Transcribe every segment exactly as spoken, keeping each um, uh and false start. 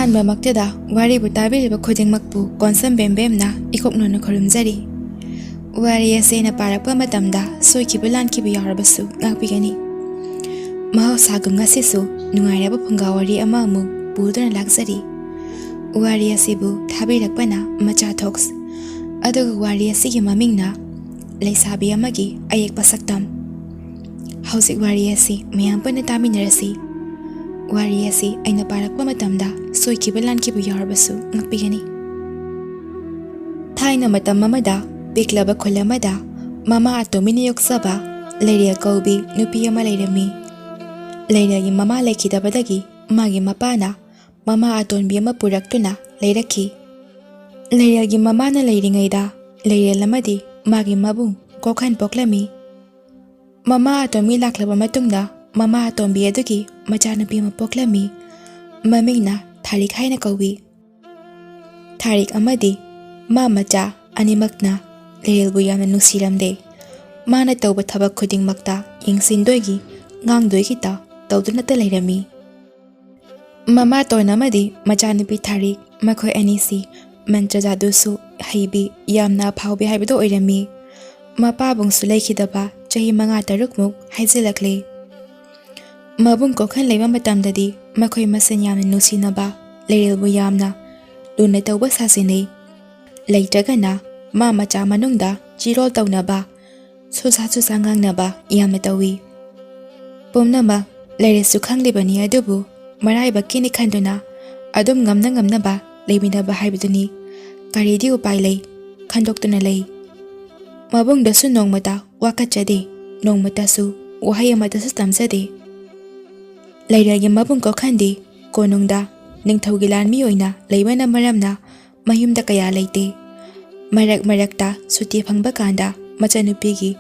ꯑꯍꯥꯟꯕꯃꯛꯇꯗ ꯋꯥꯔꯤꯕꯨ ꯇꯥꯕꯤꯔꯤꯕ ꯈꯨꯗꯤꯡꯃꯛꯄꯨ ꯀꯣꯟꯁꯝ ꯕꯦꯝꯕꯦꯝꯅ ꯏꯀꯣꯛ ꯅꯣꯟꯅ ꯈꯨꯔꯨꯝꯖꯔꯤ꯫ ꯋꯥꯔꯤ ꯑꯁꯤ ꯑꯩꯅ ꯄꯥꯔꯛꯄ ꯃꯇꯝꯗ ꯁꯣꯏꯈꯤꯕ ꯂꯥꯟꯈꯤꯕ ꯌꯥꯎꯔꯕꯁꯨ ꯉꯥꯛꯄꯤꯒꯅꯤ꯫ ꯃꯍꯧꯁꯥꯒꯨꯝ ꯉꯁꯤꯁꯨ ꯅꯨꯡꯉꯥꯏꯔꯕ ꯐꯨꯡꯒꯥ ꯋꯥꯔꯤ ꯑꯃ ꯑꯃꯨꯛ ꯄꯨꯗꯨꯅ ꯂꯥꯛꯆꯔꯤ꯫ ꯋꯥꯔꯤ ꯑꯁꯤꯕꯨ ꯊꯥꯕꯤꯔꯛꯄꯅ ꯃꯆꯥ ꯊꯣꯛꯁ꯫ ꯑꯗꯨꯒ ꯋꯥꯔꯤ ꯑꯁꯤꯒꯤ ꯃꯃꯤꯡꯅ ꯂꯩꯁꯥꯕꯤ ꯑꯃꯒꯤ ꯑꯌꯦꯛꯄ ꯁꯛꯇꯝ꯫ ꯍꯧꯖꯤꯛ ꯋꯥꯔꯤ ꯑꯁꯤ ꯃꯌꯥꯝ ꯄꯨꯟꯅ ꯇꯥꯃꯤꯟꯅꯔꯁꯤ꯫ ꯋꯥꯔꯤ ꯑꯁꯤ ꯑꯩꯅ ꯄꯥꯔꯛꯄ ꯃꯇꯝꯗ ꯁꯣꯏꯈꯤꯕ ꯂꯥꯟꯈꯤꯕ ꯌꯥꯎꯔꯕꯁꯨ ꯉꯥꯛꯄꯤꯒꯅꯤ꯫ ꯊꯥꯏꯅ ꯃꯇꯝ ꯑꯃꯗ ꯄꯤꯛꯂꯕ ꯈꯨꯜ ꯑꯃꯗ ꯃꯃꯥ ꯑꯇꯣꯝꯕꯤꯅ ꯌꯣꯛꯆꯕ ꯂꯩꯔꯦꯜ ꯀꯧꯕꯤ ꯅꯨꯄꯤ ꯑꯃ ꯂꯩꯔꯝꯃꯤ꯫ ꯂꯩꯔꯦꯜꯒꯤ ꯃꯃꯥ ꯂꯩꯈꯤꯗꯕꯗꯒꯤ ꯃꯥꯒꯤ ꯃꯄꯥꯅ ꯃꯃꯥ ꯑꯇꯣꯟꯕꯤ ꯑꯃ ꯄꯨꯔꯛꯇꯨꯅ ꯂꯩꯔꯛꯈꯤ꯫ ꯂꯩꯔꯦꯜꯒꯤ ꯃꯃꯥꯅ ꯂꯩꯔꯤꯉꯩꯗ ꯂꯩꯔꯦꯜ ꯑꯃꯗꯤ ꯃꯥꯒꯤ ꯃꯕꯨꯡ ꯀꯣꯛꯍꯟ ꯄꯣꯛꯂꯝꯃꯤ꯫ ꯃꯃꯥ ꯑꯇꯣꯝꯕꯤ ꯂꯥꯛꯂꯕ ꯃꯇꯨꯡꯗ ꯃꯃꯥ ꯑꯇꯣꯝꯕꯤ ꯑꯗꯨꯒꯤ ꯃꯆꯥꯅꯨꯄꯤ ꯑꯃ ꯄꯣꯛꯂꯝꯃꯤ꯫ ꯃꯃꯤꯡꯅ ꯊꯥꯔꯤꯛ ꯍꯥꯏꯅ ꯀꯧꯏ꯫ ꯊꯥꯔꯤꯛ ꯑꯃꯗꯤ ꯃꯥ ꯃꯆꯥ ꯑꯅꯤꯃꯛꯅ ꯂꯩꯔꯦꯜꯕꯨ ꯌꯥꯝꯅ ꯅꯨꯡꯁꯤꯔꯝꯗꯦ꯫ ꯃꯥꯅ ꯇꯧꯕ ꯊꯕꯛ ꯈꯨꯗꯤꯡꯃꯛꯇ ꯌꯦꯡꯁꯤꯟꯗꯣꯏꯒꯤ, ꯉꯥꯡꯗꯣꯏꯒꯤꯇ ꯇꯧꯗꯨꯅꯇ ꯂꯩꯔꯝꯃꯤ꯫ ꯃꯃꯥꯇꯣꯟ ꯑꯃꯗꯤ ꯃꯆꯥꯅꯨꯄꯤ ꯊꯥꯔꯤꯛ, ꯃꯈꯣꯏ ꯑꯅꯤꯁꯤ ꯃꯟꯇ꯭ꯔ ꯖꯥꯗꯨꯁꯨ ꯍꯩꯕꯤ, ꯌꯥꯝꯅ ꯑꯐꯥꯎꯕꯤ ꯍꯥꯏꯕꯗꯨ ꯑꯣꯏꯔꯝꯃꯤ꯫ ꯃꯄꯥꯕꯨꯡꯁꯨ ꯂꯩꯈꯤꯗꯕ ꯆꯍꯤ ꯃꯉꯥ ꯇꯔꯨꯛꯃꯨꯛ ꯍꯥꯏꯖꯤꯜꯂꯛꯂꯦ꯫ ꯃꯕꯨꯡ ꯀꯣꯛꯍꯟ ꯂꯩꯕ ꯃꯇꯝꯗꯗꯤ ꯃꯈꯣꯏ ꯃꯁꯦꯟ ꯌꯥꯝꯅ ꯅꯨꯡꯁꯤꯅꯕ ꯂꯩꯔꯦꯜꯕꯨ ꯌꯥꯝꯅ ꯂꯨꯅ ꯇꯧꯕ ꯁꯥꯁꯤꯟꯅꯩ꯫ ꯂꯩꯇ꯭ꯔꯒꯅ ꯃꯥ ꯃꯆꯥ ꯃꯅꯨꯡꯗ ꯆꯤꯔꯣꯜ ꯇꯧꯅꯕ, ꯁꯨꯁꯥ ꯁꯨꯁꯥ ꯉꯥꯡꯅꯕ ꯌꯥꯝꯅ ꯇꯧꯏ꯫ ꯄꯨꯝꯅꯃꯛ ꯂꯩꯔꯦꯜꯁꯨ ꯈꯪꯂꯤꯕꯅꯤ, ꯑꯗꯨꯕꯨ ꯃꯔꯥꯏꯕꯛꯀꯤꯅꯤ ꯈꯟꯗꯨꯅ ꯑꯗꯨꯝ ꯉꯝꯅ ꯉꯝꯅꯕ ꯂꯩꯃꯤꯟꯅꯕ ꯍꯥꯏꯕꯗꯨꯅꯤ꯫ ꯀꯔꯤꯗꯤ ꯎꯄꯥꯏ ꯂꯩ? ꯈꯟꯗꯣꯛꯇꯨꯅ ꯂꯩ꯫ ꯃꯕꯨꯡꯗꯁꯨ ꯅꯣꯡꯃꯇ ꯋꯥꯀꯠꯆꯗꯦ, ꯅꯣꯡꯃꯇꯁꯨ ꯋꯥꯍꯩ ꯑꯃꯠꯇꯁꯨ ꯇꯝꯖꯗꯦ꯫ ꯂꯩꯔꯦꯜꯒꯤ ꯃꯕꯨꯡ ꯀꯣꯛꯍꯟꯗꯤ ꯀꯣꯅꯨꯡꯗ ꯅꯤꯡꯊꯧꯒꯤ ꯂꯥꯟꯃꯤ ꯑꯣꯏꯅ ꯂꯩꯕꯅ ꯃꯔꯝꯅ ꯃꯌꯨꯝꯗ ꯀꯌꯥ ꯂꯩꯇꯦ꯫ ꯃꯔꯛ ꯃꯔꯛꯇ ꯁꯨꯇꯤ ꯐꯪꯕ ꯀꯥꯟꯗ ꯃꯆꯥꯅꯨꯄꯤꯒꯤ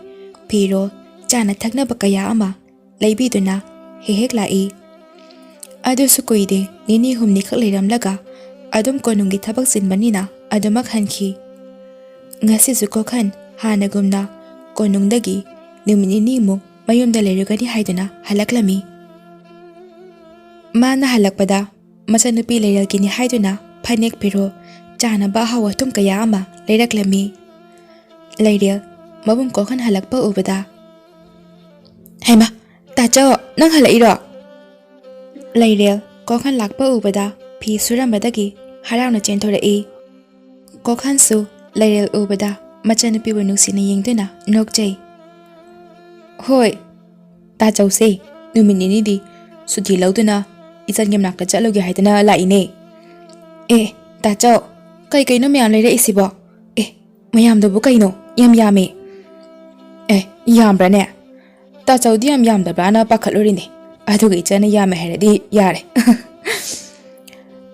ꯐꯤꯔꯣꯜ, ꯆꯥꯅ ꯊꯛꯅꯕ ꯀꯌꯥ ꯑꯃ ꯂꯩꯕꯤꯗꯨꯅ ꯍꯦꯛ ꯍꯦꯛ ꯂꯥꯛꯏ꯫ ꯑꯗꯨꯁꯨ ꯀꯨꯏꯗꯦ, ꯅꯤꯅꯤ ꯍꯨꯝꯅꯤꯈꯛ ꯂꯩꯔꯝꯂꯒ ꯑꯗꯨꯝ ꯀꯣꯅꯨꯡꯒꯤ ꯊꯕꯛ ꯆꯤꯟꯕꯅꯤꯅ ꯑꯗꯨꯃꯛ ꯍꯟꯈꯤ꯫ ꯉꯁꯤꯁꯨ ꯀꯣꯛꯍꯟ ꯍꯥꯟꯅꯒꯨꯝꯅ ꯀꯣꯅꯨꯡꯗꯒꯤ ꯅꯨꯃꯤꯠ ꯅꯤꯅꯤꯃꯨꯛ ꯃꯌꯨꯝꯗ ꯂꯩꯔꯨꯒꯅꯤ ꯍꯥꯏꯗꯨꯅ ꯍꯜꯂꯛꯂꯝꯃꯤ꯫ ꯃꯥꯅ ꯍꯜꯂꯛꯄꯗ ꯃꯆꯟꯅꯨꯄꯤ ꯂꯩꯔꯦꯜꯒꯤꯅꯤ ꯍꯥꯏꯗꯨꯅ ꯐꯅꯦꯛ ꯐꯤꯔꯣꯜ, ꯆꯥꯅꯕ ꯑꯍꯥꯎ ꯑꯊꯨꯝ ꯀꯌꯥ ꯑꯃ ꯂꯩꯔꯛꯂꯝꯃꯤ꯫ ꯂꯩꯔꯦꯜ ꯃꯕꯨꯡ ꯀꯣꯈꯟ ꯍꯜꯂꯛꯄ ꯎꯕꯗ, "ꯍꯩꯃꯥ, ꯇꯥꯆꯧ, ꯅꯪ ꯍꯜꯂꯛꯏꯔꯣ?" ꯂꯩꯔꯦꯜ ꯀꯣꯈꯟ ꯂꯥꯛꯄ ꯎꯕꯗ ꯐꯤ ꯁꯨꯔꯝꯕꯗꯒꯤ ꯍꯔꯥꯎꯅ ꯆꯦꯟꯊꯣꯔꯛꯏ꯫ ꯀꯣꯈꯟꯁꯨ ꯂꯩꯔꯦꯜ ꯎꯕꯗ ꯃꯆꯟꯅꯨꯄꯤꯕꯨ ꯅꯨꯡꯁꯤꯅ ꯌꯦꯡꯗꯨꯅ ꯅꯣꯛꯆꯩ꯫ "ꯍꯣꯏ, ꯇꯥꯆꯧꯁꯦ ꯅꯨꯃꯤꯠ ꯅꯤꯅꯤꯗꯤ ꯁꯨꯇꯤ ꯂꯧꯗꯨꯅ ꯏꯆꯟꯒꯤ ꯃꯅꯥꯛꯇ ꯆꯠꯂꯨꯒꯦ ꯍꯥꯏꯗꯅ ꯂꯥꯛꯏꯅꯦ꯫ ꯑꯦ, ꯇꯥꯆꯧ, ꯀꯩ ꯀꯩꯅꯣ ꯃꯌꯥꯝ ꯂꯩꯔꯛꯏꯁꯤꯕꯣ? ꯑꯦ, ꯃꯌꯥꯝꯗꯨꯕꯨ ꯀꯩꯅꯣ? ꯌꯥꯝ ꯌꯥꯝꯃꯦ꯫ ꯑꯦ, ꯌꯥꯝꯕ꯭ꯔꯥꯅꯦ? ꯇꯥꯆꯧꯗꯤ ꯌꯥꯝ ꯌꯥꯝꯗꯕ꯭ꯔꯥꯅ ꯄꯥꯈꯠꯂꯨꯔꯤꯅꯦ꯫ ꯑꯗꯨꯒ ꯏꯆꯟꯅ ꯌꯥꯝꯃꯦ ꯍꯥꯏꯔꯗꯤ ꯌꯥꯔꯦ꯫"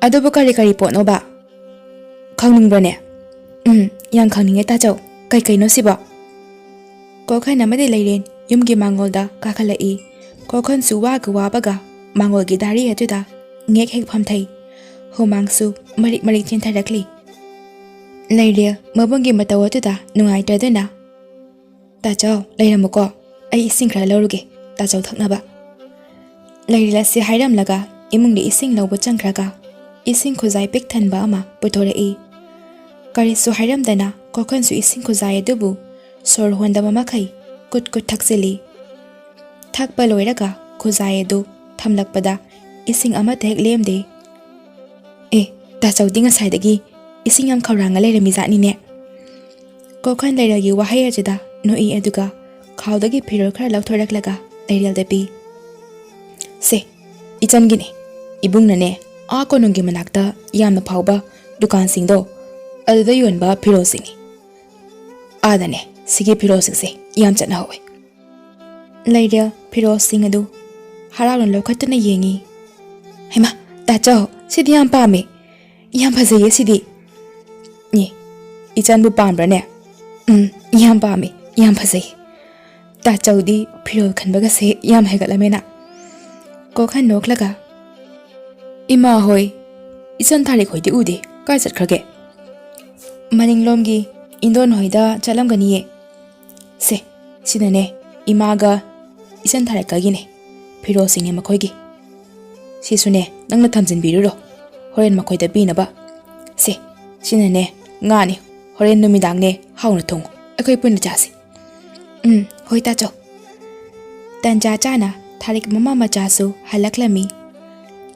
"ꯑꯗꯨꯕꯨ ꯀꯔꯤ ꯀꯔꯤ ꯄꯣꯠꯅꯣꯕ? ꯈꯪꯅꯤꯡꯕ꯭ꯔꯅꯦ?" "ꯎꯝ, ꯌꯥꯝ ꯈꯪꯅꯤꯡꯉꯦ ꯇꯥꯆꯧ꯫ ꯀꯩ ꯀꯩꯅꯣ ꯁꯤꯕꯣ?" ꯀꯣꯈꯟ ꯑꯃꯗꯤ ꯂꯩꯔꯦꯟ ꯌꯨꯝꯒꯤ ꯃꯥꯡꯒꯣꯜꯗ ꯀꯥꯈꯠꯂꯛꯏ꯫ ꯀꯣꯈꯟꯁꯨ ꯋꯥꯒ ꯋꯥꯕꯒ ꯃꯥꯡꯒꯣꯜꯒꯤ ꯗꯥꯔꯤ ꯑꯗꯨꯗ ꯉꯦꯛ ꯍꯦꯛ ꯐꯝꯊꯩ꯫ ꯍꯨꯃꯥꯡꯁꯨ ꯃꯔꯤꯛ ꯃꯔꯤꯛ ꯆꯦꯟꯊꯔꯛꯂꯤ꯫ ꯂꯩꯔꯦꯜ ꯃꯕꯨꯡꯒꯤ ꯃꯇꯧ ꯑꯗꯨꯗ ꯅꯨꯡꯉꯥꯏꯇꯗꯨꯅ, "ꯇꯥꯆꯧ, ꯂꯩꯔꯝꯃꯨꯀꯣ, ꯑꯩ ꯏꯁꯤꯡ ꯈꯔ ꯂꯧꯔꯨꯒꯦ, ꯇꯥꯆꯧ ꯊꯛꯅꯕ꯫" ꯂꯩꯔꯦꯜ ꯑꯁꯤ ꯍꯥꯏꯔꯝꯂꯒ ꯏꯃꯨꯡꯗ ꯏꯁꯤꯡ ꯂꯧꯕ ꯆꯪꯈ꯭ꯔꯒ ꯏꯁꯤꯡ ꯈꯨꯖꯥꯏ ꯄꯤꯛ ꯊꯟꯕ ꯑꯃ ꯄꯨꯊꯣꯔꯛꯏ꯫ ꯀꯔꯤꯁꯨ ꯍꯥꯏꯔꯝꯗꯅ ꯀꯣꯈꯟꯁꯨ ꯏꯁꯤꯡ ꯈꯨꯖꯥꯏ ꯑꯗꯨꯕꯨ ꯁꯣꯔ ꯍꯣꯟꯗꯕ ꯃꯈꯩ ꯀꯨꯠ ꯀꯨꯠ ꯊꯛꯆꯤꯜꯂꯤ꯫ ꯊꯛꯄ ꯂꯣꯏꯔꯒ ꯈꯨꯖꯥꯏ ꯑꯗꯨ ꯊꯝꯂꯛꯄꯗ ꯏꯁꯤꯡ ꯑꯃꯠꯇ ꯍꯦꯛ ꯂꯦꯝꯗꯦ꯫ "ꯑꯦ, ꯇꯥꯆꯧꯗꯤ ꯉꯁꯥꯏꯗꯒꯤ ꯏꯁꯤꯡ ꯌꯥꯝ ꯈꯧꯔꯥꯡꯉ ꯂꯩꯔꯝꯃꯤꯖꯥꯠꯅꯤꯅꯦ꯫" ꯀꯣꯈꯟ ꯂꯩꯔꯦꯜꯒꯤ ꯋꯥꯍꯩ ꯑꯗꯨꯗ ꯅꯣꯛꯏ, ꯑꯗꯨꯒ ꯈꯥꯎꯗꯒꯤ ꯐꯤꯔꯣꯜ ꯈꯔ ꯂꯧꯊꯣꯔꯛꯂꯒ ꯂꯩꯔꯦꯜꯗ ꯄꯤ꯫ "ꯁꯦ, ꯏꯆꯟꯒꯤꯅꯦ꯫ ꯏꯕꯨꯡꯅꯅꯦ, ꯑꯥ ꯀꯣꯅꯨꯡꯒꯤ ꯃꯅꯥꯛꯇ ꯌꯥꯝꯅ ꯐꯥꯎꯕ ꯗꯨꯀꯥꯟꯁꯤꯡꯗꯣ, ꯑꯗꯨꯗ ꯌꯣꯟꯕ ꯐꯤꯔꯣꯜꯁꯤꯡꯅꯤ꯫ ꯑꯥꯗꯅꯦ ꯁꯤꯒꯤ ꯐꯤꯔꯣꯜꯁꯤꯡꯁꯦ ꯌꯥꯝ ꯆꯠꯅꯍꯧꯋꯦ꯫" ꯂꯩꯔꯦꯜ ꯐꯤꯔꯣꯜꯁꯤꯡ ꯑꯗꯨ ꯍꯔꯥꯎꯅ ꯂꯧꯈꯠꯇꯨꯅ ꯌꯦꯡꯉꯤ꯫ "ꯍꯩꯃꯥ, ꯇꯥꯆꯧ, ꯁꯤꯗꯤ ꯌꯥꯝ ꯄꯥꯝꯃꯦ꯫ ꯌꯥꯝ ꯐꯖꯩꯌꯦ ꯁꯤꯗꯤ꯫" "ꯑꯦ, ꯏꯆꯟꯕꯨ ꯄꯥꯝꯕ꯭ꯔꯅꯦ?" "ꯎꯝ, ꯌꯥꯝ ꯄꯥꯝꯃꯦ, ꯌꯥꯝ ꯐꯖꯩ꯫" "ꯇꯥꯆꯧꯗꯤ ꯐꯤꯔꯣꯜ ꯈꯟꯕꯒꯁꯦ ꯌꯥꯝ ꯍꯩꯒꯠꯂꯝꯃꯦꯅ꯫" ꯀꯣꯈꯟ ꯅꯣꯛꯂꯒ, "ꯏꯃꯥ ꯍꯣꯏ, ꯏꯆꯟ ꯊꯥꯔꯤꯛ ꯍꯣꯏꯗꯤ ꯎꯗꯦ, ꯀꯥꯏ ꯆꯠꯈ꯭ꯔꯒꯦ?" "ꯃꯅꯤꯡꯂꯣꯝꯒꯤ ꯏꯟꯗꯣꯟ ꯍꯣꯏꯗ ꯆꯠꯂꯝꯒꯅꯤꯌꯦ꯫ ꯁꯦ, ꯁꯤꯅꯅꯦ ꯏꯃꯥꯒ ꯏꯆꯟ ꯊꯥꯔꯤꯛꯀꯒꯤꯅꯦ, ꯐꯤꯔꯣꯜꯁꯤꯡꯅꯦ ꯃꯈꯣꯏꯒꯤ꯫" ꯁꯤꯁꯨꯅꯦ, ꯅꯪꯅ ꯊꯝꯖꯤꯟꯕꯤꯔꯨꯔꯣ, ꯍꯣꯔꯦꯟ ꯃꯈꯣꯏꯗ ꯄꯤꯅꯕ꯫ ꯁꯦ, ꯁꯤꯅꯅꯦ ꯉꯥꯅꯤ, ꯍꯣꯔꯦꯟ ꯅꯨꯃꯤꯗꯥꯡꯅꯦ ꯍꯥꯎꯅ ꯊꯣꯡꯉꯨ, ꯑꯩꯈꯣꯏ ꯄꯨꯟꯅ ꯆꯥꯁꯤ꯫ ꯎꯝ, ꯍꯣꯏ ꯇꯥꯆꯧ꯫ ꯇꯟꯖꯥ ꯆꯥꯅ ꯊꯥꯔꯤꯛ ꯃꯃꯥ ꯃꯆꯥꯁꯨ ꯍꯜꯂꯛꯂꯝꯃꯤ꯫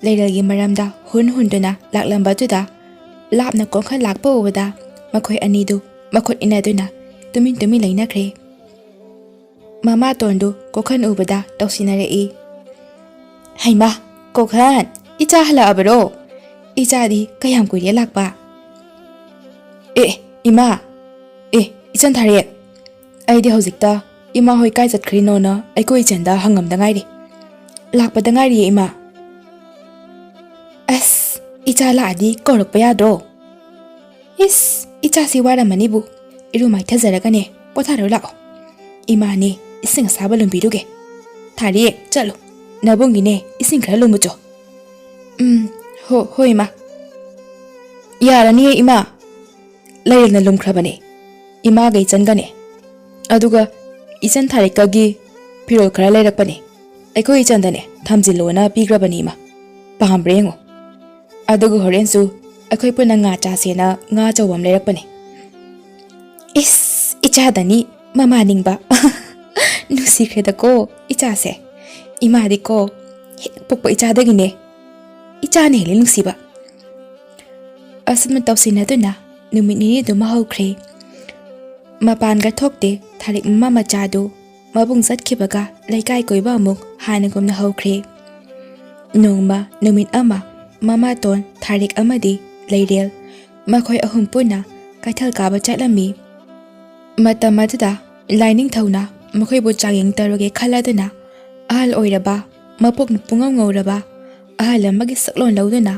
ꯂꯩꯔꯦꯜꯒꯤ ꯃꯔꯝꯗ ꯍꯨꯟ ꯍꯨꯟꯗꯨꯅ ꯂꯥꯛꯂꯝꯕꯗꯨꯗ ꯂꯥꯞꯅ ꯀꯣꯡꯈꯜ ꯂꯥꯛꯄ ꯎꯕꯗ ꯃꯈꯣꯏ ꯑꯅꯤꯗꯨ ꯃꯈꯨꯠ ꯏꯟꯅꯗꯨꯅ ꯇꯨꯃꯤꯟ ꯇꯨꯃꯤꯟ ꯂꯩꯅꯈ꯭ꯔꯦ꯫ ꯃꯃꯥꯇꯣꯟꯗꯨ ꯀꯣꯡꯈꯜ ꯎꯕꯗ ꯇꯧꯁꯤꯟꯅꯔꯛꯏ꯫ "ꯍꯩꯃꯥ, ꯀꯣꯡꯈꯜ, ꯏꯆꯥ ꯍꯜꯂꯛꯑꯕꯔꯣ? ꯏꯆꯥꯗꯤ ꯀꯌꯥꯝ ꯀꯨꯏꯔꯦ ꯂꯥꯛꯄ?" "ꯑꯦ, ꯏꯃꯥ, ꯑꯦ, ꯏꯆꯟ ꯊꯥꯔꯦꯛ, ꯑꯩꯗꯤ ꯍꯧꯖꯤꯛꯇ ꯏꯃꯥ ꯍꯣꯏ ꯀꯥꯏ ꯆꯠꯈ꯭ꯔꯤꯅꯣꯅ ꯑꯩꯈꯣꯏ ꯏꯆꯟꯗ ꯍꯪꯉꯝꯗ ꯉꯥꯏꯔꯤ꯫ ꯂꯥꯛꯄꯗ ꯉꯥꯏꯔꯤꯌꯦ, ꯏꯃꯥ꯫" "ꯑꯁ, ꯏꯆꯥ ꯂꯥꯛꯑꯗꯤ ꯀꯧꯔꯛꯄ ꯌꯥꯗ꯭ꯔꯣ?" "ꯏꯁ, ꯏꯆꯥꯁꯤ ꯋꯥꯔꯝꯃꯅꯤꯕꯨ, ꯏꯔꯨ ꯃꯥꯏꯊꯖꯔꯒꯅꯦ ꯄꯣꯊꯥꯔꯨ ꯂꯥꯛꯑꯣ꯫ ꯏꯃꯥꯅꯦ ꯏꯁꯤꯡ ꯑꯁꯥꯕ ꯂꯨꯝꯕꯤꯔꯨꯒꯦ꯫ ꯊꯥꯔꯦꯛ, ꯆꯠꯂꯨ, ꯅꯕꯨꯡꯒꯤꯅꯦ ꯏꯁꯤꯡ ꯈꯔ ꯂꯨꯝꯃꯨꯆꯣ꯫" "ꯎꯝ, ꯍꯣ-, ꯍꯣꯏ, ꯏꯃꯥ꯫" "ꯌꯥꯔꯅꯤꯌꯦ, ꯏꯃꯥ꯫ ꯂꯩꯔꯦꯜꯅ ꯂꯨꯝꯈ꯭ꯔꯕꯅꯦ, ꯏꯃꯥꯒ ꯏꯆꯟꯒꯅꯦ꯫ ꯑꯗꯨꯒ ꯏꯆꯟ ꯊꯥꯔꯦꯛꯀꯒꯤ ꯐꯤꯔꯣꯜ ꯈꯔ ꯂꯩꯔꯛꯄꯅꯦ, ꯑꯩꯈꯣꯏ ꯏꯆꯟꯗꯅꯦ ꯊꯝꯖꯤꯜꯂꯣꯅ ꯄꯤꯈ꯭ꯔꯕꯅꯤ, ꯏꯃꯥ꯫ ꯄꯥꯝꯕ꯭ꯔꯥ ꯌꯦꯡꯉꯣ꯫ ꯑꯗꯨꯒ ꯍꯣꯔꯦꯟꯁꯨ ꯑꯩꯈꯣꯏ ꯄꯨꯟꯅ ꯉꯥ ꯆꯥꯁꯦꯅ ꯉꯥ ꯑꯆꯧꯕ ꯑꯃ ꯂꯩꯔꯛꯄꯅꯦ꯫" "ꯏꯁ, ꯏꯆꯥꯗꯅꯤ ꯃꯃꯥ ꯅꯤꯡꯕ꯫" "ꯅꯨꯡꯁꯤꯈ꯭ꯔꯦꯗꯀꯣ ꯏꯆꯥꯁꯦ꯫ ꯏꯃꯥꯗꯤꯀꯣ ꯍꯦꯛ ꯄꯣꯛꯄ ꯏꯆꯥꯗꯒꯤꯅꯦ ꯏꯆꯥꯅ ꯍꯦꯜꯂꯦ ꯅꯨꯡꯁꯤꯕ꯫" ꯑꯁꯨꯝꯅ ꯇꯧꯁꯤꯟꯅꯗꯨꯅ ꯅꯨꯃꯤꯠ ꯅꯤꯅꯤꯗꯨꯃ ꯍꯧꯈ꯭ꯔꯦ꯫ ꯃꯄꯥꯟꯒ ꯊꯣꯛꯇꯦ ꯊꯥꯔꯤꯛ ꯃꯃꯥ ꯃꯆꯥꯗꯨ꯫ ꯃꯕꯨꯡ ꯆꯠꯈꯤꯕꯒ ꯂꯩꯀꯥꯏ ꯀꯣꯏꯕ ꯑꯃꯨꯛ ꯍꯥꯟꯅꯒꯨꯝꯅ ꯍꯧꯈ꯭ꯔꯦ꯫ ꯅꯣꯡꯃ ꯅꯨꯃꯤꯠ ꯑꯃ ꯃꯃꯥꯇꯣꯟ, ꯊꯥꯔꯤꯛ ꯑꯃꯗꯤ ꯂꯩꯔꯦꯜ, ꯃꯈꯣꯏ ꯑꯍꯨꯝ ꯄꯨꯟꯅ ꯀꯩꯊꯦꯜ ꯀꯥꯕ ꯆꯠꯂꯝꯃꯤ꯫ ꯃꯇꯝ ꯑꯗꯨꯗ ꯂꯥꯏꯅꯤꯡꯊꯧꯅ ꯃꯈꯣꯏꯕꯨ ꯆꯥꯡꯌꯦꯡ ꯇꯧꯔꯒꯦ ꯈꯜꯂꯗꯨꯅ ꯑꯍꯜ ꯑꯣꯏꯔꯕ, ꯃꯄꯣꯛꯅ ꯄꯨꯡꯉꯧ ꯉꯧꯔꯕ ꯑꯍꯜ ꯑꯃꯒꯤ ꯁꯛꯂꯣꯟ ꯂꯧꯗꯨꯅ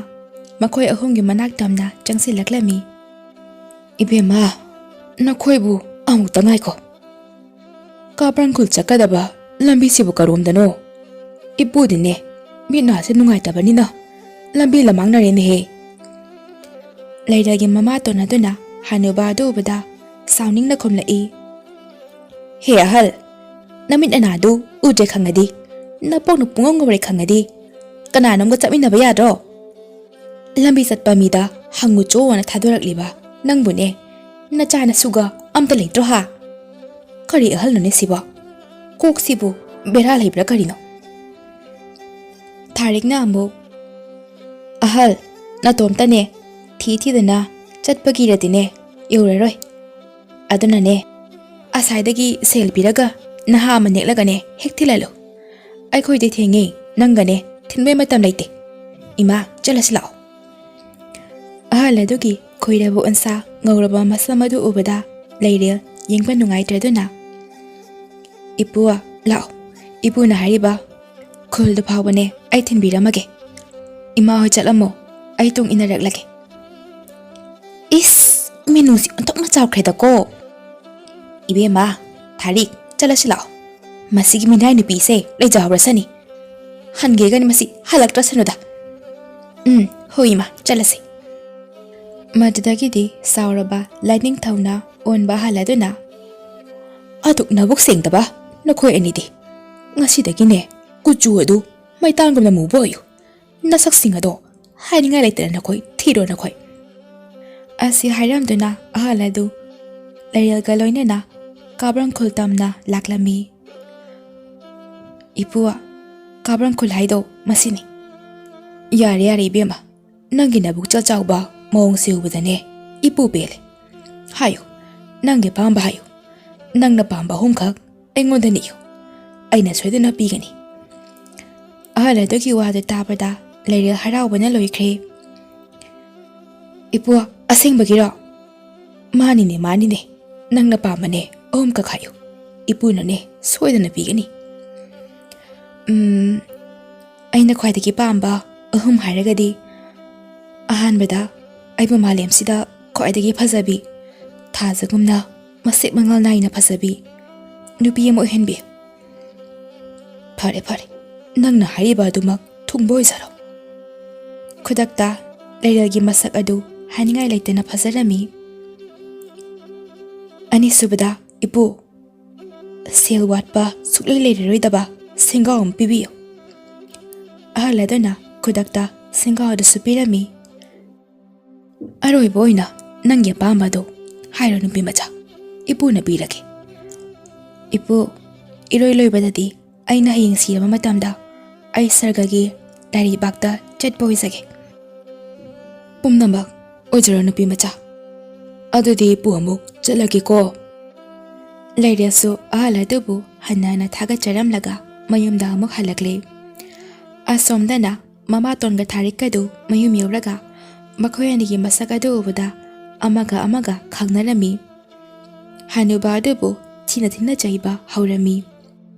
ꯃꯈꯣꯏ ꯑꯍꯨꯝꯒꯤ ꯃꯅꯥꯛ ꯇꯝꯅ ꯆꯪꯁꯤꯜꯂꯛꯂꯝꯃꯤ꯫ "ꯏꯕꯦꯝꯃ, ꯅꯈꯣꯏꯕꯨ ꯑꯃꯨꯛꯇ ꯉꯥꯏꯈꯣ꯫ ꯀꯥꯕ꯭ꯔꯪꯈꯨꯜ ꯆꯠꯀꯗꯕ ꯂꯝꯕꯤꯁꯤꯕꯨ ꯀꯔꯣꯝꯗꯅꯣ? ꯏꯄꯨꯗꯤꯅꯦ ꯃꯤꯠ ꯅꯥꯁꯦ ꯅꯨꯡꯉꯥꯏꯇꯕꯅꯤꯅ ꯂꯝꯕꯤ ꯂꯃꯥꯡꯅꯔꯦꯅꯦꯍꯦ꯫" ꯂꯩꯔꯦꯜꯒꯤ ꯃꯃꯥꯇꯣꯟ ꯑꯗꯨꯅ ꯍꯅꯨꯕ ꯑꯗꯨ ꯎꯕꯗ ꯁꯥꯎꯅꯤꯡꯅ ꯈꯨꯝꯂꯛꯏ꯫ "ꯍꯦ ꯑꯍꯜ, ꯅꯃꯤꯠ ꯅꯅꯥꯗꯨ ꯎꯗ꯭ꯔꯦ ꯈꯪꯉꯗꯤ, ꯅꯄꯣꯛꯅ ꯄꯨꯡꯉꯧ ꯉꯧꯔꯦ ꯈꯪꯉꯗꯤ, ꯀꯅꯥꯅꯣꯝꯒ ꯆꯠꯃꯤꯟꯅꯕ ꯌꯥꯗ꯭ꯔꯣ? ꯂꯝꯕꯤ ꯆꯠꯄ ꯃꯤꯗ ꯍꯪꯉꯨ ꯆꯣꯅ ꯊꯥꯗꯣꯔꯛꯂꯤꯕ ꯅꯪꯕꯨꯅꯦ, ꯅꯆꯥ ꯅꯁꯨꯒ ꯑꯝꯇ ꯂꯩꯇ꯭ꯔꯣ ꯍꯥ? ꯀꯔꯤ ꯑꯍꯜꯅꯣꯅꯦ ꯁꯤꯕꯣ? ꯀꯣꯛꯁꯤꯕꯨ ꯕꯦꯔꯥ ꯂꯩꯕ꯭ꯔꯥ ꯀꯔꯤꯅꯣ? ꯊꯥꯔꯤꯛꯅ ꯑꯃꯨꯛ, "ꯑꯍꯜ, ꯅꯇꯣꯝꯇꯅꯦ ꯊꯤ ꯊꯤꯗꯅ ꯆꯠꯄꯒꯤꯔꯗꯤꯅꯦ ꯌꯧꯔꯔꯣꯏ꯫ ꯑꯗꯨꯅꯅꯦ, ꯑꯁꯥꯏꯗꯒꯤ ꯁꯦꯜ ꯄꯤꯔꯒ ꯅꯍꯥ ꯑꯃ ꯅꯦꯛꯂꯒꯅꯦ ꯍꯦꯛ ꯊꯤꯜꯍꯜꯂꯨ꯫ ꯑꯩꯈꯣꯏꯗꯤ ꯊꯦꯡꯉꯦ, ꯅꯪꯒꯅꯦ ꯊꯤꯟꯕꯩ ꯃꯇꯝ ꯂꯩꯇꯦ꯫ ꯏꯃꯥ, ꯆꯠꯂꯁꯤ ꯂꯥꯛꯑꯣ꯫" ꯑꯍꯜ ꯑꯗꯨꯒꯤ ꯈꯨꯏꯔꯕ ꯎꯟꯁꯥ ꯉꯧꯔꯕ ꯃꯁꯝ ꯑꯗꯨ ꯎꯕꯗ ꯂꯩꯔꯦꯜ ꯌꯦꯡꯕ ꯅꯨꯡꯉꯥꯏꯇ꯭ꯔꯗꯨꯅ, "ꯏꯄꯨ, ꯂꯥꯛꯑꯣ, ꯏꯄꯨꯅ ꯍꯥꯏꯔꯤꯕ ꯈꯨꯜꯗꯨ ꯐꯥꯎꯕꯅꯦ ꯑꯩ ꯊꯤꯟꯕꯤꯔꯝꯃꯒꯦ꯫ ꯏꯃꯥ ꯍꯣꯏ ꯆꯠꯂꯝꯃꯣ, ꯑꯩ ꯇꯨꯡ ꯏꯟꯅꯔꯛꯂꯒꯦ꯫" ꯏꯁ, ꯃꯤꯅꯨꯁꯤ ꯑꯣꯟꯊꯣꯛꯅ ꯆꯥꯎꯈ꯭ꯔꯦꯗꯀꯣ꯫ "ꯏꯕꯦꯝꯃ, ꯊꯥꯔꯤꯛ, ꯆꯠꯂꯁꯤ ꯂꯥꯛꯑꯣ꯫ ꯃꯁꯤꯒꯤ ꯃꯤꯅꯥꯏ ꯅꯨꯄꯤꯁꯦ ꯂꯩꯖꯍꯧꯔꯁꯅꯤ꯫ ꯍꯟꯒꯦꯒꯅꯤ ꯃꯁꯤ, ꯍꯜꯂꯛꯇ꯭ꯔꯁꯅꯨꯗ꯫" "ꯎꯝ, ꯍꯣꯏ ꯏꯃꯥ, ꯆꯠꯂꯁꯤ꯫" ꯃꯗꯨꯗꯒꯤꯗꯤ ꯁꯥꯎꯔꯕ ꯂꯥꯏꯅꯤꯡꯊꯧꯅ ꯑꯣꯟꯕ ꯍꯜꯂꯗꯨꯅ, "ꯑꯗꯨꯛ ꯅꯕꯨꯛ ꯁꯦꯡꯗꯕ ꯅꯈꯣꯏ ꯑꯅꯤꯗꯤ꯫ ꯉꯁꯤꯗꯒꯤꯅꯦ ꯀꯨꯆꯨ ꯑꯗꯨ ꯃꯩꯇꯥꯟꯒꯨꯝꯅ ꯃꯨꯕ ꯑꯣꯏꯌꯨ꯫ ꯅꯁꯛꯁꯤꯡ ꯑꯗꯣ ꯍꯥꯏꯅꯤꯡꯉꯥꯏ ꯂꯩꯇꯅ ꯅꯈꯣꯏ ꯊꯤꯔꯣ ꯅꯈꯣꯏ꯫" ꯑꯁꯤ ꯍꯥꯏꯔꯝꯗꯨꯅ ꯑꯍꯜ ꯑꯗꯨ ꯂꯩꯔꯦꯜꯒ ꯂꯣꯏꯅꯅ ꯀꯥꯕ꯭ꯔꯪꯈꯨꯜ ꯇꯝꯅ ꯂꯥꯛꯂꯝꯃꯤ꯫ "ꯏꯄꯨ, ꯀꯥꯕ꯭ꯔꯪꯈꯨꯜ ꯍꯥꯏꯗꯣ ꯃꯁꯤꯅꯤ꯫" "ꯌꯥꯔꯦ, ꯌꯥꯔꯦ ꯏꯕꯦꯝꯃ, ꯅꯪꯒꯤ ꯅꯕꯨꯛꯆꯦꯜ ꯆꯥꯎꯕ ꯃꯑꯣꯡꯁꯦ ꯎꯕꯗꯅꯦ ꯏꯄꯨ ꯄꯦꯜꯂꯦ꯫ ꯍꯥꯏꯌꯨ, ꯅꯪꯒꯤ ꯑꯄꯥꯝꯕ ꯍꯥꯏꯌꯨ꯫ ꯅꯪꯅ ꯄꯥꯝꯕ ꯑꯍꯨꯝꯈꯛ ꯑꯩꯉꯣꯟꯗ ꯅꯤꯌꯨ꯫ ꯑꯩꯅ ꯁꯣꯏꯗꯅ ꯄꯤꯒꯅꯤ꯫" ꯑꯍꯜ ꯑꯗꯨꯒꯤ ꯋꯥꯗꯨ ꯇꯥꯕꯗ ꯂꯩꯔꯦꯜ ꯍꯔꯥꯎꯕꯅ ꯂꯣꯏꯈ꯭ꯔꯦ꯫ "ꯏꯄꯨ, ꯑꯁꯦꯡꯕꯒꯤꯔꯣ?" "ꯃꯥꯅꯤꯅꯦ, ꯃꯥꯅꯤꯅꯦ꯫ ꯅꯪꯅ ꯄꯥꯝꯕꯅꯦ ꯑꯍꯨꯝꯈꯛ ꯍꯥꯏꯌꯨ꯫ ꯏꯄꯨꯅꯅꯦ ꯁꯣꯏꯗꯅ ꯄꯤꯒꯅꯤ꯫" "ꯎꯝ, ꯑꯩꯅ ꯈ꯭ꯋꯥꯏꯗꯒꯤ ꯄꯥꯝꯕ ꯑꯍꯨꯝ ꯍꯥꯏꯔꯒꯗꯤ, ꯑꯍꯥꯟꯕꯗ, ꯑꯩꯕꯨ ꯃꯥꯂꯦꯝꯁꯤꯗ ꯈ꯭ꯋꯥꯏꯗꯒꯤ ꯐꯖꯕꯤ, ꯊꯥꯖꯒꯨꯝꯅ ꯃꯁꯦꯛ ꯃꯉꯥꯜ ꯅꯥꯏꯅ ꯐꯖꯕꯤ ꯅꯨꯄꯤ ꯑꯃ ꯑꯣꯏꯍꯟꯕꯤꯌꯨ꯫" "ꯐꯔꯦ, ꯐꯔꯦ, ꯅꯪꯅ ꯍꯥꯏꯔꯤꯕ ꯑꯗꯨꯃꯛ ꯊꯨꯡꯕ ꯑꯣꯏꯖꯔꯣ꯫" ꯈꯨꯗꯛꯇ ꯂꯩꯔꯦꯜꯒꯤ ꯃꯁꯛ ꯑꯗꯨ ꯍꯥꯏꯅꯤꯡꯉꯥꯏ ꯂꯩꯇꯅ ꯐꯖꯔꯝꯃꯤ꯫ "ꯑꯅꯤꯁꯨꯕꯗ, ꯏꯄꯨ, ꯁꯦꯜ ꯋꯥꯠꯄ ꯁꯨꯛꯂꯩ ꯂꯩꯔꯔꯣꯏꯗꯕ ꯁꯦꯡꯒꯥꯎ ꯑꯃ ꯄꯤꯕꯤꯌꯨ꯫" ꯂꯗꯨꯅ ꯈꯨꯗꯛꯇ ꯁꯤꯡꯒꯥꯎꯗꯁꯨ ꯄꯤꯔꯝꯃꯤ꯫ "ꯑꯔꯣꯏꯕ ꯑꯣꯏꯅ ꯅꯪꯒꯤ ꯑꯄꯥꯝꯕꯗꯣ ꯍꯥꯏꯔꯣ ꯅꯨꯄꯤ ꯃꯆꯥ, ꯏꯄꯨꯅ ꯄꯤꯔꯒꯦ꯫ ꯏꯄꯨ, ꯏꯔꯣꯏ ꯂꯣꯏꯕꯗꯗꯤ ꯑꯩꯅ ꯍꯌꯦꯡ ꯁꯤꯔꯕ ꯃꯇꯝꯗ ꯑꯩ ꯁꯔꯒꯒꯤ ꯂꯥꯏꯔꯩꯕꯥꯛꯇ ꯆꯠꯄ ꯑꯣꯏꯖꯒꯦ꯫" "ꯄꯨꯝꯅꯃꯛ ꯑꯣꯏꯖꯔꯣ ꯅꯨꯄꯤ ꯃꯆꯥ꯫ ꯑꯗꯨꯗꯤ ꯏꯄꯨ ꯑꯃꯨꯛ ꯆꯠꯂꯒꯦꯀꯣ꯫" ꯂꯩꯔꯦꯜꯁꯨ ꯑꯍꯜ ꯑꯗꯨꯕꯨ ꯍꯟꯅ ꯍꯟꯅ ꯊꯥꯒꯠꯆꯔꯝꯂꯒ ꯃꯌꯨꯝꯗ ꯑꯃꯨꯛ ꯍꯜꯂꯛꯂꯦ꯫ ꯑꯁꯣꯝꯗꯅ ꯃꯃꯥꯇꯣꯟꯒ ꯊꯥꯔꯤꯛꯀꯗꯨ ꯃꯌꯨꯝ ꯌꯧꯔꯒ ꯃꯈꯣꯏ ꯑꯅꯤꯒꯤ ꯃꯁꯛ ꯑꯗꯨ ꯎꯕꯗ ꯑꯃꯒ ꯑꯃꯒ ꯈꯪꯅꯔꯝꯃꯤ꯫ ꯍꯅꯨꯕ ꯑꯗꯨꯕꯨ ꯊꯤꯅ ꯊꯤꯅ ꯆꯩꯕ ꯍꯧꯔꯝꯃꯤ꯫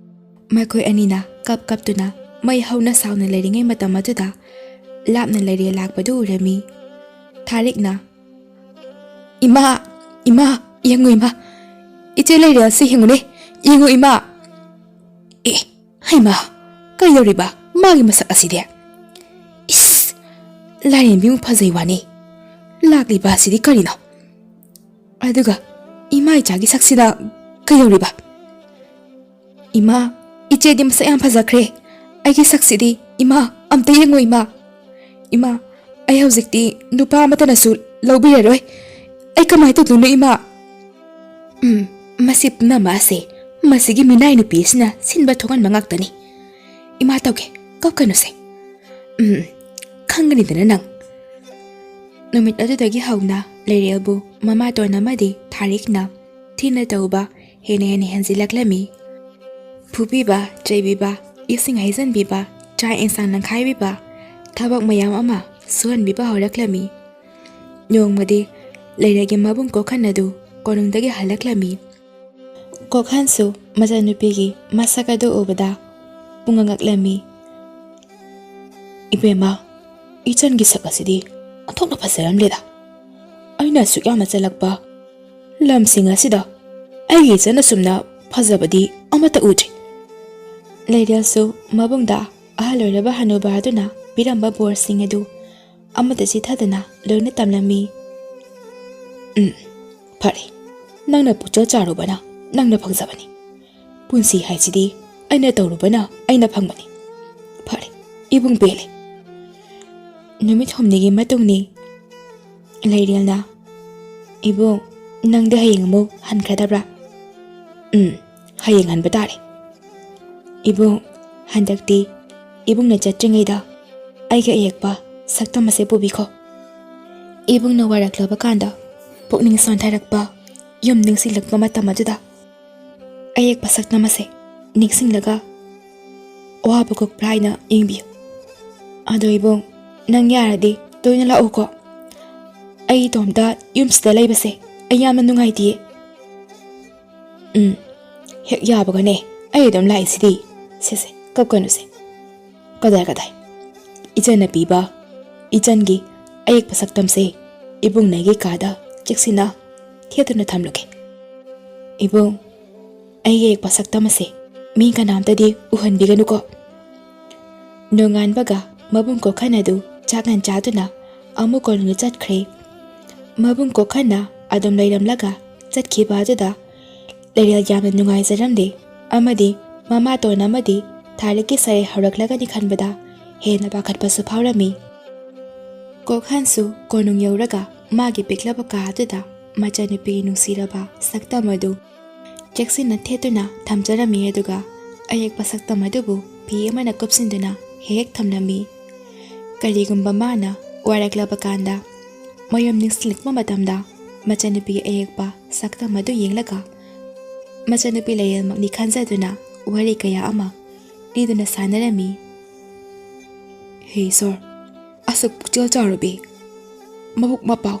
ꯃꯈꯣꯏ ꯑꯅꯤꯅ ꯀꯞ ꯀꯞꯇꯨꯅ ꯃꯩ ꯍꯧꯅ ꯁꯥꯎꯅ ꯂꯩꯔꯤꯉꯩ ꯃꯇꯝ ꯑꯗꯨꯗ ꯂꯥꯞꯅ ꯂꯩꯔꯦ ꯂꯥꯛꯄꯗꯨ ꯎꯔꯝꯃꯤ꯫ ꯊꯥꯔꯤꯛꯅ, "ꯏꯃꯥ, ꯏꯃꯥ, ꯌꯦꯡꯉꯨ ꯏꯃꯥ, ꯏꯆꯦ ꯂꯩꯔꯦꯜꯁꯦ ꯌꯦꯡꯉꯨꯅꯦ, ꯌꯦꯡꯉꯨ ꯏꯃꯥ꯫ ꯑꯦ, ꯍꯩꯃꯥ, ꯀꯩꯗꯧꯔꯤꯕ ꯃꯥꯒꯤ ꯃꯁꯛ ꯑꯁꯤꯗꯤ? ꯏꯁ, ꯂꯥꯏꯔꯦꯝꯕꯤꯃꯨꯛ ꯐꯖꯩ ꯋꯥꯅꯤ꯫ ꯂꯥꯛꯂꯤꯕ ꯑꯁꯤꯗꯤ ꯀꯔꯤꯅꯣ? ꯑꯗꯨꯒ ꯏꯃꯥ ꯏꯆꯥꯒꯤ ꯁꯛꯁꯤꯅ ꯀꯩꯗꯧꯔꯤꯕ? ꯏꯃꯥ, ꯏꯆꯦꯗꯤ ꯃꯁꯛ ꯌꯥꯝ ꯐꯖꯈ꯭ꯔꯦ꯫ ꯑꯩꯒꯤ ꯁꯛꯁꯤꯗꯤ, ꯏꯃꯥ, ꯑꯝꯇ ꯌꯦꯡꯉꯣ ꯏꯃꯥ꯫ ꯏꯃꯥ, ꯑꯩ ꯍꯧꯖꯤꯛꯇꯤ ꯅꯨꯄꯥ ꯑꯃꯠꯇꯅꯁꯨ ꯂꯧꯕꯤꯔꯔꯣꯏ꯫ ꯑꯩ ꯀꯃꯥꯏꯅ ꯇꯧꯗꯣꯏꯅꯣ ꯏꯃꯥ?" "ꯎꯝ, ꯃꯁꯤ ꯄꯨꯝꯅꯃꯛ ꯑꯁꯦ ꯃꯁꯤꯒꯤ ꯃꯤꯅꯥꯏ ꯅꯨꯄꯤ ꯑꯁꯤꯅ ꯁꯤꯟꯕ ꯊꯣꯛꯍꯟꯕ ꯉꯥꯛꯇꯅꯤ꯫ ꯏꯃꯥ ꯇꯧꯒꯦ, ꯀꯞꯀꯅꯨꯁꯦ꯫ ꯎꯝ, ꯈꯪꯒꯅꯤꯗꯅ ꯅꯪ꯫" ꯅꯨꯃꯤꯠ ꯑꯗꯨꯗꯒꯤ ꯍꯧꯅ ꯂꯩꯔꯦꯜꯕꯨ ꯃꯃꯥꯇꯣꯟ ꯑꯃꯗꯤ ꯊꯥꯔꯤꯛꯅ ꯊꯤꯅ ꯇꯧꯕ ꯍꯦꯟꯅ ꯍꯦꯟꯅ ꯍꯦꯟꯖꯤꯜꯂꯛꯂꯝꯃꯤ꯫ ꯐꯨꯕꯤꯕ, ꯆꯩꯕꯤꯕ, ꯏꯁꯤꯡ ꯍꯩꯖꯤꯟꯕꯤꯕ, ꯆꯥꯛ ꯏꯟꯁꯥꯡ ꯅꯪꯈꯥꯏꯕꯤꯕ, ꯊꯕꯛ ꯃꯌꯥꯝ ꯑꯃ ꯁꯨꯍꯟꯕꯤꯕ ꯍꯧꯔꯛꯂꯝꯃꯤ꯫ ꯅꯣꯡꯃꯗꯤ ꯂꯩꯔꯦꯜꯒꯤ ꯃꯕꯨꯡ ꯀꯣꯛꯍꯟ ꯑꯗꯨ ꯀꯣꯅꯨꯡꯗꯒꯤ ꯍꯜꯂꯛꯂꯝꯃꯤ꯫ ꯀꯣꯛꯍꯟꯁꯨ ꯃꯆꯥꯅꯨꯄꯤꯒꯤ ꯃꯁꯛ ꯑꯗꯨ ꯎꯕꯗ ꯄꯨꯡꯉꯛ ꯉꯛꯂꯝꯃꯤ꯫ "ꯏꯕꯦꯝꯃ, ꯏꯆꯟꯒꯤ ꯁꯛ ꯑꯁꯤꯗꯤ ꯑꯣꯟꯊꯣꯛꯅ ꯐꯖꯔꯝꯂꯦꯗ꯫ ꯑꯩꯅ ꯑꯁꯨꯛ ꯌꯥꯝꯅ ꯆꯠꯂꯛꯄ ꯂꯝꯁꯤꯡ ꯑꯁꯤꯗ ꯑꯩꯒꯤ ꯏꯆꯟ ꯑꯁꯨꯝꯅ ꯐꯖꯕꯗꯤ ꯑꯃꯠꯇ ꯎꯗ꯭ꯔꯤ꯫" ꯂꯩꯔꯦꯜꯁꯨ ꯃꯕꯨꯡꯗ ꯑꯍꯜ ꯑꯣꯏꯔꯕ ꯍꯅꯨꯕ ꯑꯗꯨꯅ ꯄꯤꯔꯝꯕ ꯕꯣꯔꯁꯤꯡ ꯑꯗꯨ ꯑꯃꯠꯇ ꯆꯤꯊꯗꯅ ꯂꯣꯏꯅ ꯇꯝꯂꯝꯃꯤ꯫ "ꯎꯝ, ꯐꯔꯦ, ꯅꯪꯅ ꯄꯨꯛꯆꯦꯜ ꯆꯥꯔꯨꯕꯅ ꯅꯪꯅ ꯐꯪꯖꯕꯅꯤ꯫ ꯄꯨꯟꯁꯤ ꯍꯥꯏꯁꯤꯗꯤ ꯑꯩꯅ ꯇꯧꯔꯨꯕꯅ ꯑꯩꯅ ꯐꯪꯕꯅꯤ꯫ ꯐꯔꯦ, ꯏꯕꯨꯡ ꯄꯦꯜꯂꯦ꯫ ꯅꯨꯃꯤꯠ ꯍꯨꯝꯅꯤꯒꯤ ꯃꯇꯨꯡꯅꯤ꯫ ꯂꯩꯔꯦꯜꯅ, "ꯏꯕꯨꯡ, ꯅꯪꯗꯤ ꯍꯌꯦꯡ ꯑꯃꯨꯛ ꯍꯟꯈ꯭ꯔꯗꯕ꯭ꯔꯥ?" "ꯎꯝ, ꯍꯌꯦꯡ ꯍꯟꯕ ꯇꯥꯔꯦ꯫ ꯏꯕꯨꯡ, ꯍꯟꯗꯛꯇꯤ ꯏꯕꯨꯡꯅ ꯆꯠꯇ꯭ꯔꯤꯉꯩꯗ ꯑꯩꯒꯤ ꯑꯌꯦꯛꯄ ꯁꯛꯇꯝ ꯑꯁꯦ ꯄꯨꯕꯤꯈꯣ꯫" ꯏꯕꯨꯡꯅ ꯋꯥꯔꯛꯂꯕ ꯀꯥꯟꯗ ꯄꯨꯛꯅꯤꯡ ꯁꯣꯟꯊꯔꯛꯄ, ꯌꯨꯝ ꯅꯤꯡꯁꯤꯡꯂꯛꯄ ꯃꯇꯝ ꯑꯗꯨꯗ ꯑꯌꯦꯛꯄ ꯁꯛꯇꯝ ꯑꯁꯦ ꯅꯤꯡꯁꯤꯡꯂꯒ ꯑꯋꯥꯕ ꯀꯣꯛꯄ꯭ꯔꯥ ꯍꯥꯏꯅ ꯌꯦꯡꯕꯤꯌꯨ꯫ "ꯑꯗꯣ ꯏꯕꯨꯡ, ꯅꯪ ꯌꯥꯔꯗꯤ ꯇꯣꯏꯅ ꯂꯥꯛꯎꯀꯣ꯫ ꯑꯩ ꯏꯇꯣꯝꯇ ꯌꯨꯝꯁꯤꯗ ꯂꯩꯕꯁꯦ ꯑꯩ ꯌꯥꯝꯅ ꯅꯨꯡꯉꯥꯏꯇꯤꯌꯦ꯫" "ꯎꯝ, ꯍꯦꯛ ꯌꯥꯕꯒꯅꯦ, ꯑꯩ ꯑꯗꯨꯝ ꯂꯥꯛꯏꯁꯤꯗꯤ꯫ ꯁꯦ ꯁꯦ, ꯀꯞꯀꯅꯨꯁꯦ꯫ ꯀꯗꯥꯏ ꯀꯗꯥꯏ? ꯏꯆꯟꯅ ꯄꯤꯕ ꯏꯆꯟꯒꯤ ꯑꯌꯦꯛꯄ ꯁꯛꯇꯝꯁꯦ ꯏꯕꯨꯡꯅ ꯑꯩꯒꯤ ꯀꯥꯗ ꯆꯦꯛꯁꯤꯟꯅ ꯊꯦꯠꯇꯨꯅ ꯊꯝꯂꯨꯒꯦ꯫" "ꯏꯕꯨꯡ, ꯑꯩꯒꯤ ꯑꯌꯦꯛꯄ ꯁꯛꯇꯝ ꯑꯁꯦ ꯃꯤ ꯀꯅꯥꯝꯇꯗꯤ ꯎꯍꯟꯕꯤꯒꯅꯨꯀꯣ꯫" ꯅꯣꯡꯉꯥꯟꯕꯒ ꯃꯕꯨꯡ ꯀꯣꯛꯍꯟ ꯑꯗꯨ ꯆꯥꯛ ꯉꯟ ꯆꯥꯗꯨꯅ ꯑꯃꯨꯛ ꯀꯣꯅꯨꯡꯗ ꯆꯠꯈ꯭ꯔꯦ꯫ ꯃꯕꯨꯡ ꯀꯣꯛꯍꯟꯅ ꯑꯗꯨꯝ ꯂꯩꯔꯝꯂꯒ ꯆꯠꯈꯤꯕ ꯑꯗꯨꯗ ꯂꯩꯔꯦꯜ ꯌꯥꯝꯅ ꯅꯨꯡꯉꯥꯏꯖꯔꯝꯗꯦ ꯑꯃꯗꯤ ꯃꯃꯥꯇꯣꯟ ꯑꯃꯗꯤ ꯊꯥꯔꯤꯛꯀꯤ ꯁꯔꯦ ꯍꯧꯔꯛꯂꯒꯅꯤ ꯈꯟꯕꯗ ꯍꯦꯟꯅ ꯄꯥꯈꯠꯄꯁꯨ ꯐꯥꯎꯔꯝꯃꯤ꯫ ꯀꯣꯛꯍꯟꯁꯨ ꯀꯣꯅꯨꯡ ꯌꯧꯔꯒ ꯃꯥꯒꯤ ꯄꯤꯛꯂꯕ ꯀꯥ ꯑꯗꯨꯗ ꯃꯆꯥꯅꯨꯄꯤꯒꯤ ꯅꯨꯡꯁꯤꯔꯕ ꯁꯛꯇꯝ ꯑꯗꯨ ꯆꯦꯛꯁꯤꯟꯅ ꯊꯦꯠꯇꯨꯅ ꯊꯝꯖꯔꯝꯃꯤ, ꯑꯗꯨꯒ ꯑꯌꯦꯛꯄ ꯁꯛꯇꯝ ꯑꯗꯨꯕꯨ ꯐꯤ ꯑꯃꯅ ꯀꯨꯞꯁꯤꯟꯗꯨꯅ ꯍꯦꯛ ꯍꯦꯛ ꯊꯝꯂꯝꯃꯤ꯫ ꯀꯔꯤꯒꯨꯝꯕ ꯃꯥꯅ ꯋꯥꯔꯛꯂꯕ ꯀꯥꯟꯗ ꯃꯌꯨꯝ ꯅꯤꯡꯁꯤꯡꯂꯛꯄ ꯃꯇꯝꯗ ꯃꯆꯥꯅꯨꯄꯤꯒꯤ ꯑꯌꯦꯛꯄ ꯁꯛꯇꯝ ꯑꯗꯨ ꯌꯦꯡꯂꯒ ꯃꯆꯥꯅꯨꯄꯤ ꯂꯩꯔꯦꯜꯃꯛꯅꯤ ꯈꯟꯖꯗꯨꯅ ꯋꯥꯔꯤ ꯀꯌꯥ ꯑꯃ ꯂꯤꯗꯨꯅ ꯁꯥꯟꯅꯔꯝꯃꯤ꯫ ꯍꯦ ꯏꯁꯣꯔ, ꯑꯁꯨꯛ ꯄꯨꯛꯆꯦꯜ ꯆꯥꯎꯔꯕꯤ, ꯃꯕꯨꯛ ꯃꯄꯥꯎ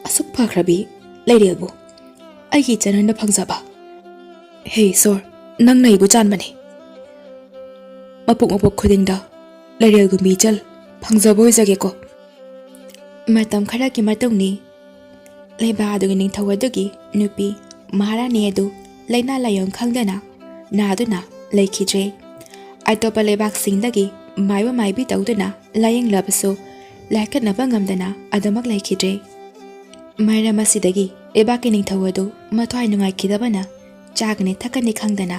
ꯑꯁꯨꯛ ꯐꯈ꯭ꯔꯕꯤ ꯂꯩꯔꯦꯜꯕꯨ ꯑꯩꯒꯤ ꯏꯆꯟ ꯑꯣꯏꯅ ꯐꯪꯖꯕ꯫ ꯍꯦ ꯏꯁꯣꯔ, ꯅꯪꯅ ꯑꯩꯕꯨ ꯆꯥꯟꯕꯅꯤ꯫ ꯃꯄꯣꯛ ꯃꯄꯣꯛ ꯈꯨꯗꯤꯡꯗ ꯂꯩꯔꯦꯜꯒꯨꯝꯕꯤ ꯏꯆꯜ ꯐꯪꯖꯕ ꯑꯣꯏꯖꯒꯦꯀꯣ꯫ ꯃꯇꯝ ꯈꯔꯒꯤ ꯃꯇꯨꯡꯅꯤ꯫ ꯂꯩꯕꯥꯛ ꯑꯗꯨꯒꯤ ꯅꯤꯡꯊꯧ ꯑꯗꯨꯒꯤ ꯅꯨꯄꯤ ꯃꯍꯥꯔꯥꯅꯤ ꯑꯗꯨ ꯂꯥꯏꯅꯥ ꯂꯥꯏꯌꯣꯡ ꯈꯪꯗꯅ ꯅꯥꯗꯨꯅ ꯂꯩꯈꯤꯗ꯭ꯔꯦ꯫ ꯑꯇꯣꯞꯄ ꯂꯩꯕꯥꯛꯁꯤꯡꯗꯒꯤ ꯃꯥꯏꯕ ꯃꯥꯏꯕꯤ ꯇꯧꯗꯨꯅ ꯂꯥꯌꯦꯡꯂꯕꯁꯨ ꯂꯥꯏꯀꯠꯅꯕ ꯉꯝꯗꯅ ꯑꯗꯨꯃꯛ ꯂꯩꯈꯤꯗ꯭ꯔꯦ꯫ ꯃꯔꯝ ꯑꯁꯤꯗꯒꯤ ꯂꯩꯕꯥꯛꯀꯤ ꯅꯤꯡꯊꯧ ꯑꯗꯨ ꯃꯊ꯭ꯋꯥꯏ ꯅꯨꯡꯉꯥꯏꯈꯤꯗꯕꯅ ꯆꯥꯒꯅꯤ ꯊꯛꯀꯅꯤ ꯈꯪꯗꯅ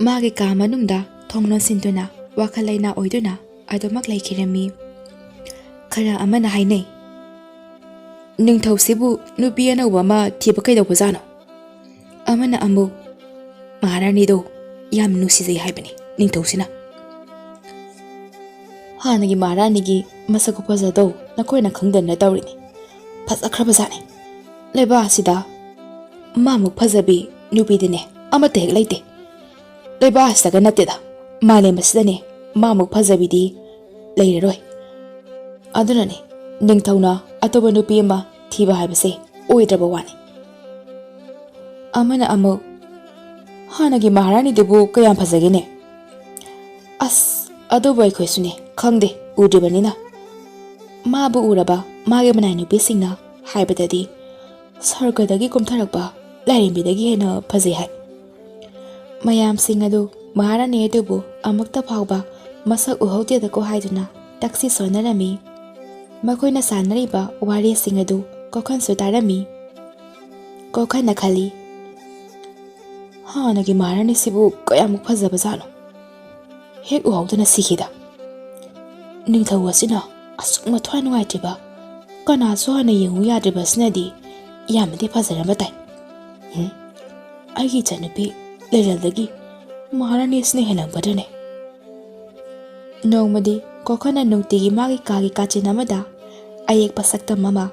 ꯃꯥꯒꯤ ꯀꯥ ꯃꯅꯨꯡꯗ ꯊꯣꯡ ꯂꯣꯟꯁꯤꯟꯗꯨꯅ ꯋꯥꯈꯜ ꯂꯩꯅꯥ ꯑꯣꯏꯗꯨꯅ ꯑꯗꯨꯃꯛ ꯂꯩꯈꯤꯔꯝꯃꯤ꯫ ꯈꯔ ꯑꯃꯅ ꯍꯥꯏꯅꯩ, "ꯅꯤꯡꯊꯧꯁꯤꯕꯨ ꯅꯨꯄꯤ ꯑꯅꯧꯕ ꯑꯃ ꯊꯤꯕ ꯀꯩꯗꯧꯕꯖꯥꯠꯅꯣ?" ꯑꯃꯅ ꯑꯃꯨꯛ, "ꯃꯍꯥꯔꯥꯅꯤꯗꯣ ꯌꯥꯝ ꯅꯨꯡꯁꯤꯖꯩ ꯍꯥꯏꯕꯅꯤ ꯅꯤꯡꯊꯧꯁꯤꯅ꯫ ꯍꯥꯟꯅꯒꯤ ꯃꯍꯥꯔꯥꯅꯤꯒꯤ ꯃꯁꯛ ꯈꯨꯐꯖꯗꯣ ꯅꯈꯣꯏꯅ ꯈꯪꯗꯅ ꯇꯧꯔꯤꯅꯤ꯫ ꯐꯖꯈ꯭ꯔꯕꯖꯥꯠꯅꯤ꯫ ꯂꯩꯕꯥꯛ ꯑꯁꯤꯗ ꯃꯥꯃꯨꯛ ꯐꯖꯕꯤ ꯅꯨꯄꯤꯗꯤꯅꯦ ꯑꯃꯠꯇ ꯍꯦꯛ ꯂꯩꯇꯦ꯫ ꯂꯩꯕꯥꯛ ꯑꯁꯤꯗꯒ ꯅꯠꯇꯦꯗ, ꯃꯥꯂꯦꯝ ꯑꯁꯤꯗꯅꯦ ꯃꯥꯃꯨꯛ ꯐꯖꯕꯤꯗꯤ ꯂꯩꯔꯔꯣꯏ꯫ ꯑꯗꯨꯅꯅꯦ ꯅꯤꯡꯊꯧꯅ ꯑꯇꯣꯞꯄ ꯅꯨꯄꯤ ꯑꯃ ꯊꯤꯕ ꯍꯥꯏꯕꯁꯦ ꯑꯣꯏꯗ꯭ꯔꯕ ꯋꯥꯅꯤ"꯫ ꯑꯃꯅ ꯑꯃꯨꯛ, "ꯍꯥꯟꯅꯒꯤ ꯃꯍꯥꯔꯥꯅꯤꯗꯨꯕꯨ ꯀꯌꯥꯝ ꯐꯖꯒꯦꯅꯦ?" "ꯑꯁ, ꯑꯗꯨꯕꯨ ꯑꯩꯈꯣꯏꯁꯨꯅꯦ ꯈꯪꯗꯦ, ꯎꯗ꯭ꯔꯤꯕꯅꯤꯅ꯫ ꯃꯥꯕꯨ ꯎꯔꯕ ꯃꯥꯒꯤ ꯃꯅꯥꯏ ꯅꯨꯄꯤꯁꯤꯡꯅ ꯍꯥꯏꯕꯗꯗꯤ ꯁꯔꯒꯗꯒꯤ ꯀꯨꯝꯊꯔꯛꯄ ꯂꯥꯏꯔꯦꯝꯕꯤꯗꯒꯤ ꯍꯦꯟꯅ ꯐꯖꯩ ꯍꯥꯏ"꯫ ꯃꯌꯥꯝꯁꯤꯡ ꯑꯗꯨ ꯃꯍꯥꯔꯥꯅꯤ ꯑꯗꯨꯕꯨ ꯑꯃꯨꯛꯇ ꯐꯥꯎꯕ ꯃꯁꯛ ꯎꯍꯧꯗꯦꯗꯀꯣ ꯍꯥꯏꯗꯨꯅ ꯇꯛꯁꯤ ꯁꯣꯟꯅꯔꯝꯃꯤ꯫ ꯃꯈꯣꯏꯅ ꯁꯥꯟꯅꯔꯤꯕ ꯋꯥꯔꯤꯁꯤꯡ ꯑꯗꯨ ꯀꯣꯈꯟꯁꯨ ꯇꯥꯔꯝꯃꯤ꯫ ꯀꯣꯈꯟꯅ ꯈꯜꯂꯤ, "ꯍꯥꯟꯅꯒꯤ ꯃꯍꯥꯔꯥꯅꯤꯁꯤꯕꯨ ꯀꯌꯥꯃꯨꯛ ꯐꯖꯕꯖꯥꯠꯅꯣ? ꯍꯦꯛ ꯎꯍꯧꯗꯅ ꯁꯤꯈꯤꯗ꯫ ꯅꯤꯡꯊꯧ ꯑꯁꯤꯅ ꯑꯁꯨꯛ ꯃꯊ꯭ꯋꯥꯏ ꯅꯨꯡꯉꯥꯏꯇ꯭ꯔꯤꯕ ꯀꯅꯥꯁꯨ ꯍꯥꯟꯅ ꯌꯦꯡꯉꯨ ꯌꯥꯗ꯭ꯔꯤꯕ ꯑꯁꯤꯅꯗꯤ ꯌꯥꯝꯅꯗꯤ ꯐꯖꯔꯝꯕ ꯇꯥꯏ꯫ ꯍꯨꯝ, ꯑꯩꯒꯤ ꯏꯆꯟꯅꯨꯄꯤ ꯂꯩꯔꯦꯜꯗꯒꯤ ꯃꯍꯥꯔꯥꯅꯤ ꯑꯁꯤꯅ ꯍꯦꯜꯂꯝꯒꯗ꯭ꯔꯅꯦ?" ꯅꯣꯡꯃꯗꯤ ꯀꯣꯈꯟꯅ ꯅꯨꯡꯇꯤꯒꯤ ꯃꯥꯒꯤ ꯀꯥꯒꯤ ꯀꯥꯆꯤꯟ ꯑꯃꯗ ꯑꯌꯦꯛꯄ ꯁꯛꯇꯝ ꯑꯃ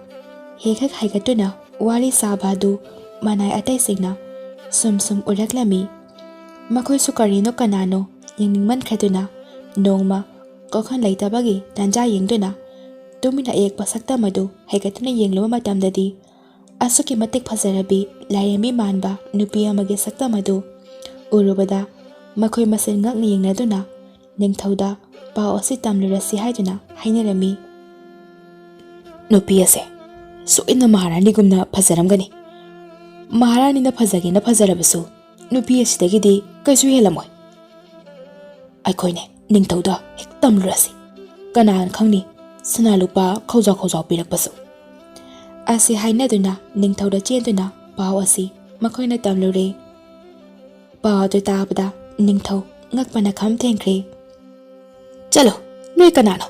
ꯍꯦꯛ ꯍꯦꯛ ꯍꯥꯏꯒꯠꯇꯨꯅ ꯋꯥꯔꯤ ꯁꯥꯕ ꯑꯗꯨ ꯃꯅꯥꯏ ꯑꯇꯩꯁꯤꯡꯅ ꯁꯨꯝ ꯁꯨꯝ ꯎꯔꯛꯂꯝꯃꯤ꯫ ꯃꯈꯣꯏꯁꯨ ꯀꯔꯤꯅꯣ ꯀꯅꯥꯅꯣ ꯌꯦꯡꯅꯤꯡꯃꯟꯈ꯭ꯔꯗꯨꯅ ꯅꯣꯡꯃ ꯀꯣꯈꯟ ꯂꯩꯇꯕꯒꯤ ꯇꯥꯟꯖꯥ ꯌꯦꯡꯗꯨꯅ ꯇꯨꯃꯤꯟꯅ ꯑꯌꯦꯛꯄ ꯁꯛꯇꯝ ꯑꯗꯨ ꯍꯥꯏꯒꯠꯇꯨꯅ ꯌꯦꯡꯂꯨꯕ ꯃꯇꯝꯗꯗꯤ ꯑꯁꯨꯛꯀꯤ ꯃꯇꯤꯛ ꯐꯖꯔꯕꯤ ꯂꯥꯏꯔꯦꯝꯕꯤ ꯃꯥꯟꯕ ꯅꯨꯄꯤ ꯑꯃꯒꯤ ꯁꯛꯇꯝ ꯑꯗꯨ ꯎꯔꯨꯕꯗ ꯃꯈꯣꯏ ꯃꯁꯦꯜ ꯉꯛꯅ ꯌꯦꯡꯅꯗꯨꯅ ꯅꯤꯡꯊꯧꯗ ꯄꯥꯎ ꯑꯁꯤ ꯇꯝꯂꯨꯔꯁꯤ ꯍꯥꯏꯗꯨꯅ ꯍꯥꯏꯅꯔꯝꯃꯤ꯫ "ꯅꯨꯄꯤ ꯑꯁꯦ ꯁꯣꯏꯗꯅ ꯃꯍꯥꯔꯥꯅꯤꯒꯨꯝꯅ ꯐꯖꯔꯝꯒꯅꯤ꯫ ꯃꯍꯥꯔꯥꯅꯤꯅ ꯐꯖꯒꯦꯅ ꯐꯖꯔꯕꯁꯨ ꯅꯨꯄꯤ ꯑꯁꯤꯗꯒꯤꯗꯤ ꯀꯩꯁꯨ ꯍꯦꯜꯂꯝꯃꯣꯏ꯫ ꯑꯩꯈꯣꯏꯅꯦ ꯅꯤꯡꯊꯧꯗ ꯍꯦꯛ ꯇꯝꯂꯨꯔꯁꯤ꯫ ꯀꯅꯥꯅ ꯈꯪꯅꯤ ꯁꯅꯥ ꯂꯨꯄꯥ ꯈꯧꯖꯥꯎ ꯈꯧꯖꯥꯎ ꯄꯤꯔꯛꯄꯁꯨ"꯫ ꯑꯁꯤ ꯍꯥꯏꯅꯗꯨꯅ ꯅꯤꯡꯊꯧꯗ ꯆꯦꯟꯗꯨꯅ ꯄꯥꯎ ꯑꯁꯤ ꯃꯈꯣꯏꯅ ꯇꯝꯂꯨꯔꯦ꯫ ꯄꯥꯎ ꯑꯗꯨ ꯇꯥꯕꯗ ꯅꯤꯡꯊꯧ ꯉꯛꯄꯅ ꯈꯝ ꯊꯦꯡꯈ꯭ꯔꯦ꯫ "ꯆꯠꯂꯣ, ꯅꯣꯏ ꯀꯅꯥꯅꯣ?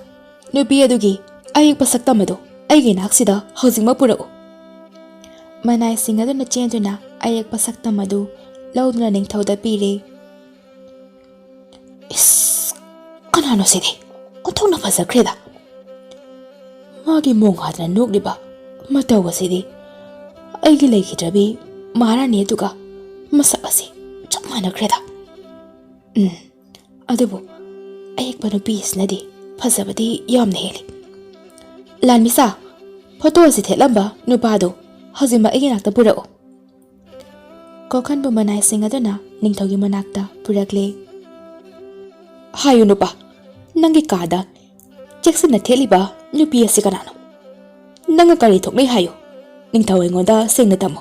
ꯅꯨꯄꯤ ꯑꯗꯨꯒꯤ ꯑꯌꯦꯛꯄ ꯁꯛꯇꯝ ꯑꯗꯨ ꯑꯩꯒꯤ ꯅꯥꯛꯁꯤꯗ ꯍꯧꯖꯤꯛꯃꯛ ꯄꯨꯔꯛꯎ꯫" ꯃꯅꯥꯏꯁꯤꯡ ꯑꯗꯨꯅ ꯆꯦꯟꯗꯨꯅ ꯑꯌꯦꯛꯄ ꯁꯛꯇꯝ ꯑꯗꯨ ꯂꯧꯗꯨꯅ ꯅꯤꯡꯊꯧꯗ ꯄꯤꯔꯦ꯫ "ꯏꯁ, ꯀꯅꯥꯅꯣ ꯁꯤꯗꯤ? ꯑꯣꯟꯊꯣꯛꯅ ꯐꯖꯈ꯭ꯔꯦꯗ꯫ ꯃꯥꯒꯤ ꯃꯣꯡ ꯍꯥꯗꯅ ꯅꯣꯛꯂꯤꯕ ꯃꯇꯧ ꯑꯁꯤꯗꯤ ꯑꯩꯒꯤ ꯂꯩꯈꯤꯗ꯭ꯔꯕꯤ ꯃꯍꯥꯔꯥꯅꯤ ꯑꯗꯨꯒ ꯃꯁꯛ ꯑꯁꯤ ꯆꯞ ꯃꯥꯟꯅꯈ꯭ꯔꯦꯗ꯫ ꯎꯝ, ꯑꯗꯨꯕꯨ ꯑꯌꯦꯛꯄ ꯅꯨꯄꯤ ꯑꯁꯤꯅꯗꯤ ꯐꯖꯕꯗꯤ ꯌꯥꯝꯅ ꯍꯦꯜꯂꯤ꯫ ꯂꯥꯟꯃꯤꯁꯥ, ꯐꯣꯇꯣ ꯑꯁꯤ ꯊꯦꯠꯂꯝꯕ ꯅꯨꯄꯥꯗꯨ ꯍꯧꯖꯤꯛꯃꯛ ꯑꯩꯒꯤ ꯅꯥꯛꯇ ꯄꯨꯔꯛꯎ꯫" ꯀꯣꯈꯟꯕꯨ ꯃꯅꯥꯏꯁꯤꯡ ꯑꯗꯨꯅ ꯅꯤꯡꯊꯧꯒꯤ ꯃꯅꯥꯛꯇ ꯄꯨꯔꯛꯂꯦ꯫ "ꯍꯥꯏꯌꯨ ꯅꯨꯄꯥ, ꯅꯪꯒꯤ ꯀꯥꯗ ꯆꯦꯛꯁꯤꯟꯅ ꯊꯦꯠꯂꯤꯕ ꯅꯨꯄꯤ ꯑꯁꯤ ꯀꯅꯥꯅꯣ? ꯅꯪꯒ ꯀꯔꯤ ꯊꯣꯛꯅꯩ ꯍꯥꯏꯌꯨ? ꯅꯤꯡꯊꯧ ꯑꯩꯉꯣꯟꯗ ꯁꯦꯡꯅ ꯇꯝꯃꯨ꯫"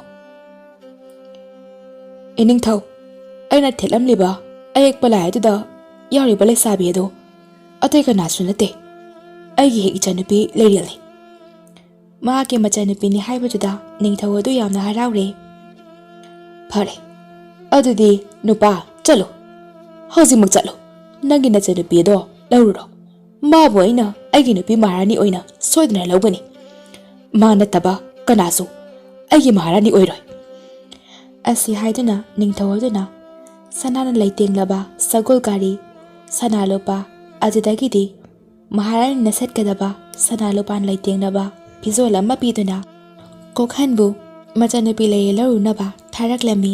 "ꯏꯅꯤꯡꯊꯧ, ꯑꯩꯅ ꯊꯦꯠꯂꯝꯂꯤꯕ ꯑꯌꯦꯛꯄ ꯂꯥꯏ ꯑꯗꯨꯗ ꯌꯥꯎꯔꯤꯕ ꯂꯩꯁꯥꯕꯤ ꯑꯗꯨ ꯑꯇꯩ ꯀꯅꯥꯁꯨ ꯅꯠꯇꯦ, ꯑꯩꯒꯤ ꯍꯦꯛ ꯏꯆꯟꯅꯨꯄꯤ ꯂꯩꯔꯦꯜꯅꯤ꯫" ꯃꯍꯥꯛꯀꯤ ꯃꯆꯟꯅꯨꯄꯤꯅꯤ ꯍꯥꯏꯕꯗꯨꯗ ꯅꯤꯡꯊꯧ ꯑꯗꯨ ꯌꯥꯝꯅ ꯍꯔꯥꯎꯔꯦ꯫ "ꯐꯔꯦ, ꯑꯗꯨꯗꯤ ꯅꯨꯄꯥ, ꯆꯠꯂꯣ, ꯍꯧꯖꯤꯛꯃꯛ ꯆꯠꯂꯣ, ꯅꯪꯒꯤ ꯅꯆꯟꯅꯨꯄꯤ ꯑꯗꯣ ꯂꯧꯔꯨꯔꯣ꯫ ꯃꯥꯕꯨ ꯑꯩꯅ ꯑꯩꯒꯤ ꯅꯨꯄꯤ ꯃꯍꯥꯔꯥꯅꯤ ꯑꯣꯏꯅ ꯁꯣꯏꯗꯅ ꯂꯧꯒꯅꯤ꯫ ꯃꯥ ꯅꯠꯇꯕ ꯀꯅꯥꯁꯨ ꯑꯩꯒꯤ ꯃꯍꯥꯔꯥꯅꯤ ꯑꯣꯏꯔꯣꯏ꯫" ꯑꯁꯤ ꯍꯥꯏꯗꯨꯅ ꯅꯤꯡꯊꯧ ꯑꯗꯨꯅ ꯁꯅꯥꯅ ꯂꯩꯇꯦꯡꯂꯕ ꯁꯒꯣꯜ ꯒꯥꯔꯤ, ꯁꯅꯥ ꯂꯨꯄꯥ, ꯑꯗꯨꯗꯒꯤꯗꯤ ꯃꯍꯥꯔꯥꯅꯤꯅ ꯁꯦꯠꯀꯗꯕ ꯁꯅꯥ ꯂꯨꯄꯥꯅ ꯂꯩꯇꯦꯡꯂꯕ ꯐꯤꯖꯣꯜ ꯑꯃ ꯄꯤꯗꯨꯅ ꯀꯣꯈꯟꯕꯨ ꯃꯆꯟꯅꯨꯄꯤ ꯂꯩꯔꯦꯜ ꯂꯧꯔꯨꯅꯕ ꯊꯥꯔꯛꯂꯝꯃꯤ꯫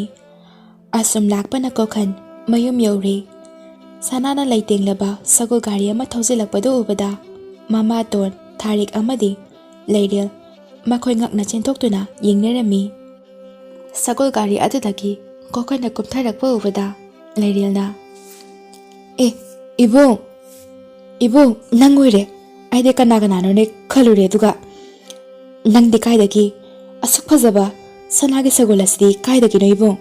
ꯑꯁꯨꯝ ꯂꯥꯛꯄꯅ ꯀꯣꯈꯟ ꯃꯌꯨꯝ ꯌꯧꯔꯦ꯫ ꯁꯅꯥꯅ ꯂꯩꯇꯦꯡꯂꯕ ꯁꯒꯣꯜ ꯒꯥꯔꯤ ꯑꯃ ꯊꯧꯖꯤꯜꯂꯛꯄꯗꯨ ꯎꯕꯗ ꯃꯃꯥꯇꯣꯟ, ꯊꯥꯔꯤꯛ ꯑꯃꯗꯤ ꯂꯩꯔꯦꯜ ꯃꯈꯣꯏ ꯉꯛꯅ ꯆꯦꯟꯊꯣꯛꯇꯨꯅ ꯌꯦꯡꯅꯔꯝꯃꯤ꯫ ꯁꯒꯣꯜ ꯒꯥꯔꯤ ꯑꯗꯨꯗꯒꯤ ꯀꯣꯈꯟꯅ ꯀꯨꯝꯊꯔꯛꯄ ꯎꯕꯗ ꯂꯩꯔꯦꯜꯅ, "ꯑꯦ, ꯏꯕꯨꯡ, ꯏꯕꯨꯡ, ꯅꯪ ꯑꯣꯏꯔꯦ꯫ ꯑꯩꯗꯤ ꯀꯅꯥ ꯀꯅꯥꯅꯣꯅꯦ ꯈꯜꯂꯨꯔꯦ, ꯑꯗꯨꯒ ꯅꯪꯗꯤ ꯀꯥꯏꯗꯒꯤ? ꯑꯁꯨꯛ ꯐꯖꯕ ꯁꯅꯥꯒꯤ ꯁꯒꯣꯜ ꯑꯁꯤꯗꯤ ꯀꯥꯏꯗꯒꯤꯅꯣ, ꯏꯕꯨꯡ?"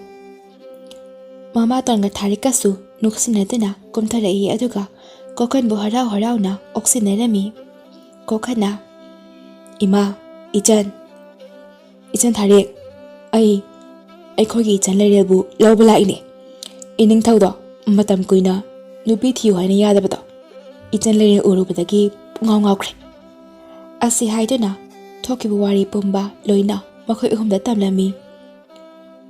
ꯃꯃꯥꯇꯣꯟꯒ ꯊꯥꯔꯤꯛꯀꯁꯨ ꯅꯣꯛꯁꯤꯟꯅꯗꯨꯅ ꯀꯨꯝꯊꯔꯛꯏ, ꯑꯗꯨꯒ ꯀꯣꯈꯟꯕꯨ ꯍꯔꯥꯎ ꯍꯔꯥꯎꯅ ꯑꯣꯛꯁꯤꯟꯅꯔꯝꯃꯤ꯫ ꯀꯣꯈꯟꯅ, "ꯏꯃꯥ, ꯏꯆꯟ, ꯏꯆꯟ ꯊꯥꯔꯤꯛ, ꯑꯩ ꯑꯩꯈꯣꯏꯒꯤ ꯏꯆꯟ ꯂꯩꯔꯦꯜꯕꯨ ꯂꯧꯕ ꯂꯥꯛꯏꯅꯦ꯫ ꯏꯅꯤꯡꯊꯧꯗꯣ ꯃꯇꯝ ꯀꯨꯏꯅ ꯅꯨꯄꯤ ꯊꯤꯌꯨ ꯍꯥꯏꯅ ꯌꯥꯗꯕꯗꯣ, ꯏꯆꯟ ꯂꯩꯔꯦꯜ ꯎꯔꯨꯕꯗꯒꯤ ꯄꯨꯡꯉꯥꯎ ꯉꯥꯎꯈ꯭ꯔꯦ꯫ ꯑꯁꯤ ꯍꯥꯏꯗꯨꯅ ꯊꯣꯛꯈꯤꯕ ꯋꯥꯔꯤ ꯄꯨꯝꯕ ꯂꯣꯏꯅ ꯃꯈꯣꯏ ꯑꯍꯨꯝꯗ ꯇꯝꯂꯝꯃꯤ꯫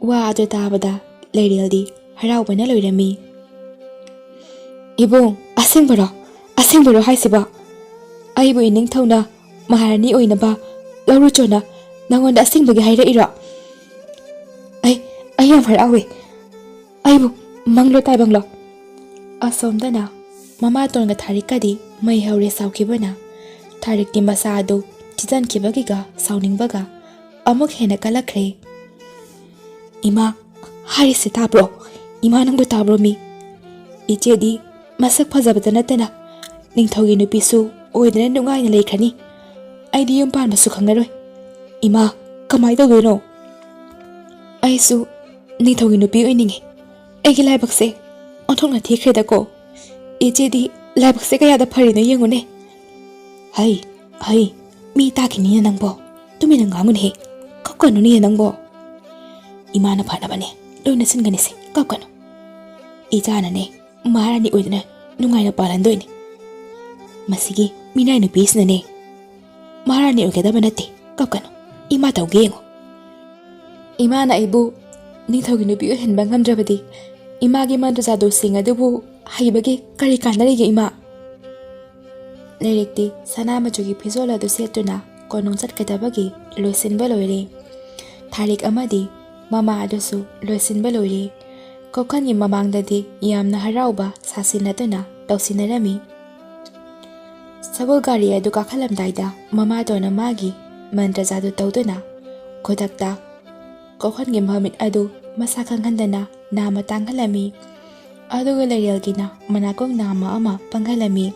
ꯋꯥ ꯑꯗꯨ ꯇꯥꯕꯗ ꯂꯩꯔꯦꯜꯗꯤ ꯍꯔꯥꯎꯕꯅ ꯂꯣꯏꯔꯝꯃꯤ꯫ "ꯏꯕꯨꯡ, ꯑꯁꯦꯡꯕꯔꯣ? ꯑꯁꯦꯡꯕꯔꯣ ꯍꯥꯏꯁꯤꯕꯣ? ꯑꯩꯕꯨ ꯏꯅꯤꯡꯊꯧꯅ ꯃꯍꯥꯔꯥꯅꯤ ꯑꯣꯏꯅꯕ ꯂꯧꯔꯨꯆꯣꯅ ꯅꯉꯣꯟꯗ ꯑꯁꯦꯡꯕꯒꯤ ꯍꯥꯏꯔꯛꯏꯔꯣ? ꯑꯩ, ꯑꯩ ꯌꯥꯝ ꯍꯔꯥꯎꯏ꯫ ꯑꯩꯕꯨ ꯃꯪꯂꯣ ꯇꯥꯏꯕꯪꯂꯣ?" ꯑꯁꯣꯝꯗꯅ ꯃꯃꯥꯇꯣꯟꯒ ꯊꯥꯔꯤꯛꯀꯗꯤ ꯃꯩ ꯍꯧꯔꯦ ꯁꯥꯎꯈꯤꯕꯅ꯫ ꯊꯥꯔꯤꯛꯇꯤ ꯃꯁꯥ ꯑꯗꯨ ꯊꯤꯖꯤꯟꯈꯤꯕꯒꯤꯒ ꯁꯥꯎꯅꯤꯡꯕꯒ ꯑꯃꯨꯛ ꯍꯦꯟꯅ ꯀꯜꯂꯛꯈ꯭ꯔꯦ꯫ "ꯏꯃꯥ, ꯍꯥꯏꯔꯤꯁꯦ ꯇꯥꯕ꯭ꯔꯣ? ꯏꯃꯥ, ꯅꯪꯕꯨ ꯇꯥꯕ꯭ꯔꯣ ꯃꯤ? ꯏꯆꯦꯗꯤ ꯃꯁꯛ ꯐꯖꯕꯗ ꯅꯠꯇꯅ ꯅꯤꯡꯊꯧꯒꯤ ꯅꯨꯄꯤꯁꯨ ꯑꯣꯏꯗꯅ ꯅꯨꯡꯉꯥꯏꯅ ꯂꯩꯈ꯭ꯔꯅꯤ꯫ ꯑꯩꯗꯤ ꯌꯨꯝ ꯄꯥꯟꯕꯁꯨ ꯈꯪꯉꯔꯣꯏ꯫ ꯏꯃꯥ, ꯀꯃꯥꯏ ꯇꯧꯗꯣꯏꯅꯣ? ꯑꯩꯁꯨ ꯅꯤꯡꯊꯧꯒꯤ ꯅꯨꯄꯤ ꯑꯣꯏꯅꯤꯡꯉꯤ꯫ ꯑꯩꯒꯤ ꯂꯥꯏꯕꯛꯁꯦ ꯑꯣꯟꯊꯣꯛꯅ ꯊꯤꯈ꯭ꯔꯦꯗꯀꯣ꯫ ꯏꯆꯦꯗꯤ ꯂꯥꯏꯕꯛꯁꯦ ꯀꯌꯥꯗ ꯐꯔꯤꯅꯣ ꯌꯦꯡꯉꯨꯅꯦ꯫" "ꯍꯩ, ꯍꯩ, ꯃꯤ ꯇꯥꯈꯤꯅꯤꯅꯦ ꯅꯪꯕꯣ꯫ ꯇꯨꯃꯤꯟꯅ ꯉꯥꯡꯉꯨꯅꯦꯍꯦ꯫ ꯀꯞꯀꯅꯨꯅꯦ ꯅꯪꯕꯣ꯫ ꯏꯃꯥꯅ ꯐꯅꯕꯅꯦ ꯂꯣꯏꯅ ꯁꯤꯟꯒꯅꯤꯁꯦ, ꯀꯞꯀꯅꯨ꯫ ꯏꯆꯥꯅꯅꯦ ꯃꯍꯥꯔꯥꯅꯤ ꯑꯣꯏꯗꯅ ꯅꯨꯡꯉꯥꯏꯅ ꯄꯥꯜꯍꯟꯗꯣꯏꯅꯦ꯫ ꯃꯁꯤꯒꯤ ꯃꯤꯅꯥꯏ ꯅꯨꯄꯤꯁꯤꯅꯅꯦ ꯃꯍꯥꯔꯥꯅꯤ ꯑꯣꯏꯒꯗꯕ ꯅꯠꯇꯦ, ꯀꯞꯀꯅꯨ꯫ ꯏꯃꯥ ꯇꯧꯒꯦ ꯌꯦꯡꯉꯨ꯫" "ꯏꯃꯥꯅ ꯑꯩꯕꯨ ꯅꯤꯡꯊꯧꯒꯤ ꯅꯨꯄꯤ ꯑꯣꯏꯍꯟꯕ ꯉꯝꯗ꯭ꯔꯕꯗꯤ ꯏꯃꯥꯒꯤ ꯃꯟꯇ꯭ꯔ ꯖꯥꯗꯨꯁꯤꯡ ꯑꯗꯨꯕꯨ ꯍꯩꯕꯒꯤ ꯀꯔꯤ ꯀꯥꯟꯅꯔꯤꯒꯦ ꯏꯃꯥ?" ꯂꯥꯏꯔꯤꯛꯇꯤ ꯁꯅꯥ ꯃꯆꯨꯒꯤ ꯐꯤꯖꯣꯜ ꯑꯗꯨ ꯁꯦꯠꯇꯨꯅ ꯀꯣꯅꯨꯡ ꯆꯠꯀꯗꯕꯒꯤ ꯂꯣꯏꯁꯤꯟꯕ ꯂꯣꯏꯔꯦ꯫ ꯊꯥꯔꯤꯛ ꯑꯃꯗꯤ ꯃꯃꯥ ꯑꯗꯨꯁꯨ ꯂꯣꯏꯁꯤꯟꯕ ꯂꯣꯏꯔꯦ꯫ ꯀꯣꯈꯟꯒꯤ ꯃꯃꯥꯡꯗꯗꯤ ꯌꯥꯝꯅ ꯍꯔꯥꯎꯕ ꯁꯥꯁꯤꯟꯅꯗꯨꯅ ꯇꯧꯁꯤꯟꯅꯔꯝꯃꯤ꯫ ꯁꯒꯣꯜ ꯒꯥꯔꯤ ꯑꯗꯨ ꯀꯥꯈꯠꯂꯝꯗꯥꯏꯗ ꯃꯃꯥꯇꯣꯟꯅ ꯃꯥꯒꯤ ꯃꯟꯇ꯭ꯔ ꯖꯥꯗꯨ ꯇꯧꯗꯨꯅ ꯈꯨꯗꯛꯇ ꯀꯣꯈꯟꯒꯤ ꯃꯃꯤꯠ ꯑꯗꯨ ꯃꯁꯥ ꯈꯪꯍꯟꯗꯅ ꯅꯥꯝꯃ ꯇꯥꯡꯍꯜꯂꯝꯃꯤ꯫ ꯑꯗꯨꯒ ꯂꯩꯔꯦꯜꯒꯤꯅ ꯃꯅꯥꯀꯣꯡ ꯅꯥꯝꯃ ꯑꯃ ꯄꯪꯍꯜꯂꯝꯃꯤ꯫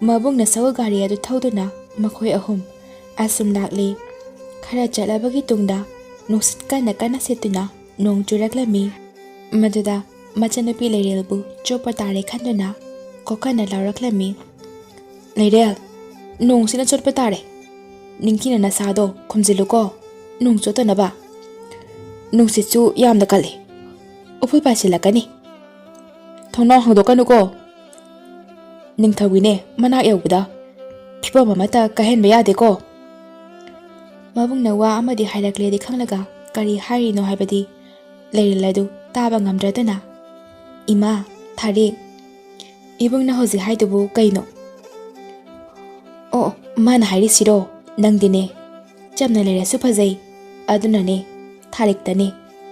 ꯃꯕꯨꯡꯅ ꯁꯒꯣꯜ ꯒꯥꯔꯤ ꯑꯗꯨ ꯊꯧꯗꯨꯅ ꯃꯈꯣꯏ ꯑꯍꯨꯝ ꯑꯁꯨꯝ ꯂꯥꯛꯂꯤ꯫ ꯈꯔ ꯆꯠꯂꯕꯒꯤ ꯇꯨꯡꯗ ꯅꯨꯡꯁꯤꯠ ꯀꯟꯅ ꯀꯟꯅ ꯁꯤꯠꯇꯨꯅ ꯅꯣꯡ ꯆꯨꯔꯛꯂꯝꯃꯤ꯫ ꯃꯗꯨꯗ ꯃꯆꯟꯅꯨꯄꯤ ꯂꯩꯔꯦꯜꯕꯨ ꯆꯣꯠꯄ ꯇꯥꯔꯦ ꯈꯟꯗꯨꯅ ꯀꯣꯈꯟꯅ ꯂꯥꯎꯔꯛꯂꯝꯃꯤ꯫ "ꯂꯩꯔꯦꯜ, ꯅꯣꯡꯁꯤꯅ ꯆꯣꯠꯄ ꯇꯥꯔꯦ꯫ ꯅꯤꯡꯊꯤꯅ ꯅꯁꯥꯗꯣ ꯈꯨꯝꯖꯤꯜꯂꯨꯀꯣ, ꯅꯣꯡ ꯆꯣꯠꯇꯅꯕ꯫ ꯅꯨꯡꯁꯤꯠꯁꯨ ꯌꯥꯝꯅ ꯀꯜꯂꯤ꯫ ꯎꯐꯨꯜ ꯄꯥꯏꯁꯤꯜꯂꯛꯀꯅꯤ꯫ ꯊꯣꯡꯅꯥꯎ ꯍꯥꯡꯗꯣꯛꯀꯅꯨꯀꯣ꯫" ꯅꯤꯡꯊꯧꯒꯤꯅꯦ ꯃꯅꯥꯛ ꯌꯧꯕꯗ ꯐꯤꯕꯝ ꯑꯃꯠꯇ ꯀꯥꯏꯍꯟꯕ ꯌꯥꯗꯦꯀꯣ꯫ ꯃꯕꯨꯡꯅ ꯋꯥ ꯑꯃꯗꯤ ꯍꯥꯏꯔꯛꯂꯦꯗꯤ ꯈꯪꯂꯒ ꯀꯔꯤ ꯍꯥꯏꯔꯤꯅꯣ ꯍꯥꯏꯕꯗꯤ ꯂꯩꯔꯦꯜ ꯑꯗꯨ ꯇꯥꯕ ꯉꯝꯗ꯭ꯔꯗꯅ, "ꯏꯃꯥ, ꯊꯥꯔꯦꯛ, ꯏꯕꯨꯡꯅ ꯍꯧꯖꯤꯛ ꯍꯥꯏꯗꯨꯕꯨ ꯀꯩꯅꯣ?" "ꯑꯣ, ꯑꯣ, ꯃꯥꯅ ꯍꯥꯏꯔꯤꯁꯤꯔꯣ? ꯅꯪꯗꯤꯅꯦ ꯆꯝꯅ ꯂꯩꯔꯁꯨ ꯐꯖꯩ, ꯑꯗꯨꯅꯅꯦ ꯊꯥꯔꯦꯛꯇꯅꯦ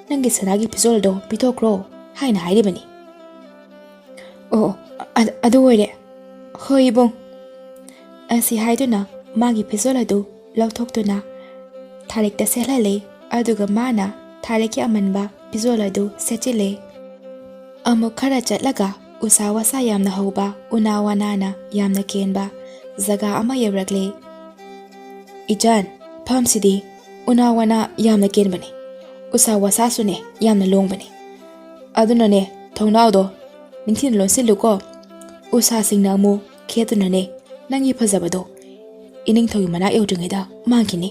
ꯅꯪꯒꯤ ꯁꯅꯥꯒꯤ ꯐꯤꯖꯣꯜꯗꯣ ꯄꯤꯊꯣꯛꯈ꯭ꯔꯣ ꯍꯥꯏꯅ ꯍꯥꯏꯔꯤꯕꯅꯤ꯫" "ꯑꯣ, ꯑꯣ, ꯑ-, ꯑꯗꯨ ꯑꯣꯏꯔꯦ꯫ ꯍꯣꯏ ꯏꯕꯨꯡ꯫" ꯑꯁꯤ ꯍꯥꯏꯗꯨꯅ ꯃꯥꯒꯤ ꯐꯤꯖꯣꯜ ꯑꯗꯨ ꯂꯧꯊꯣꯛꯇꯨꯅ ꯊꯥꯔꯦꯛꯇ ꯁꯦꯠꯍꯜꯂꯦ꯫ ꯑꯗꯨꯒ ꯃꯥꯅ ꯊꯥꯔꯦꯛꯀꯤ ꯑꯃꯟꯕ ꯐꯤꯖꯣꯜ ꯑꯗꯨ ꯁꯦꯠꯆꯤꯜꯂꯦ꯫ ꯑꯃꯨꯛ ꯈꯔ ꯆꯠꯂꯒ ꯎꯁꯥ ꯋꯥꯁꯥ ꯌꯥꯝꯅ ꯍꯧꯕ, ꯎꯅꯥ ꯋꯥꯅꯥꯅ ꯌꯥꯝꯅ ꯀꯦꯟꯕ ꯖꯒꯥ ꯑꯃ ꯌꯧꯔꯛꯂꯦ꯫ "ꯏꯆꯥꯟ, ꯐꯝꯁꯤꯗꯤ ꯎꯅꯥ ꯋꯥꯅꯥ ꯌꯥꯝꯅ ꯀꯦꯟꯕꯅꯤ, ꯎꯁꯥ ꯋꯥꯁꯥꯁꯨꯅꯦ ꯌꯥꯝꯅ ꯂꯣꯡꯕꯅꯤ꯫ ꯑꯗꯨꯅꯅꯦ ꯊꯣꯡꯅꯥꯎꯗꯣ ꯅꯤꯡꯊꯤꯅ ꯂꯣꯟꯁꯤꯜꯂꯨꯀꯣ꯫ ꯎꯁꯥꯁꯤꯡꯅ ꯑꯃꯨꯛ ꯈꯦꯠꯇꯨꯅꯅꯦ ꯅꯪꯒꯤ ꯐꯖꯕꯗꯣ ꯏꯅꯤꯡꯊꯧꯒꯤ ꯃꯅꯥꯛ ꯌꯧꯗ꯭ꯔꯤꯉꯩꯗ ꯃꯥꯡꯈꯤꯅꯤ꯫"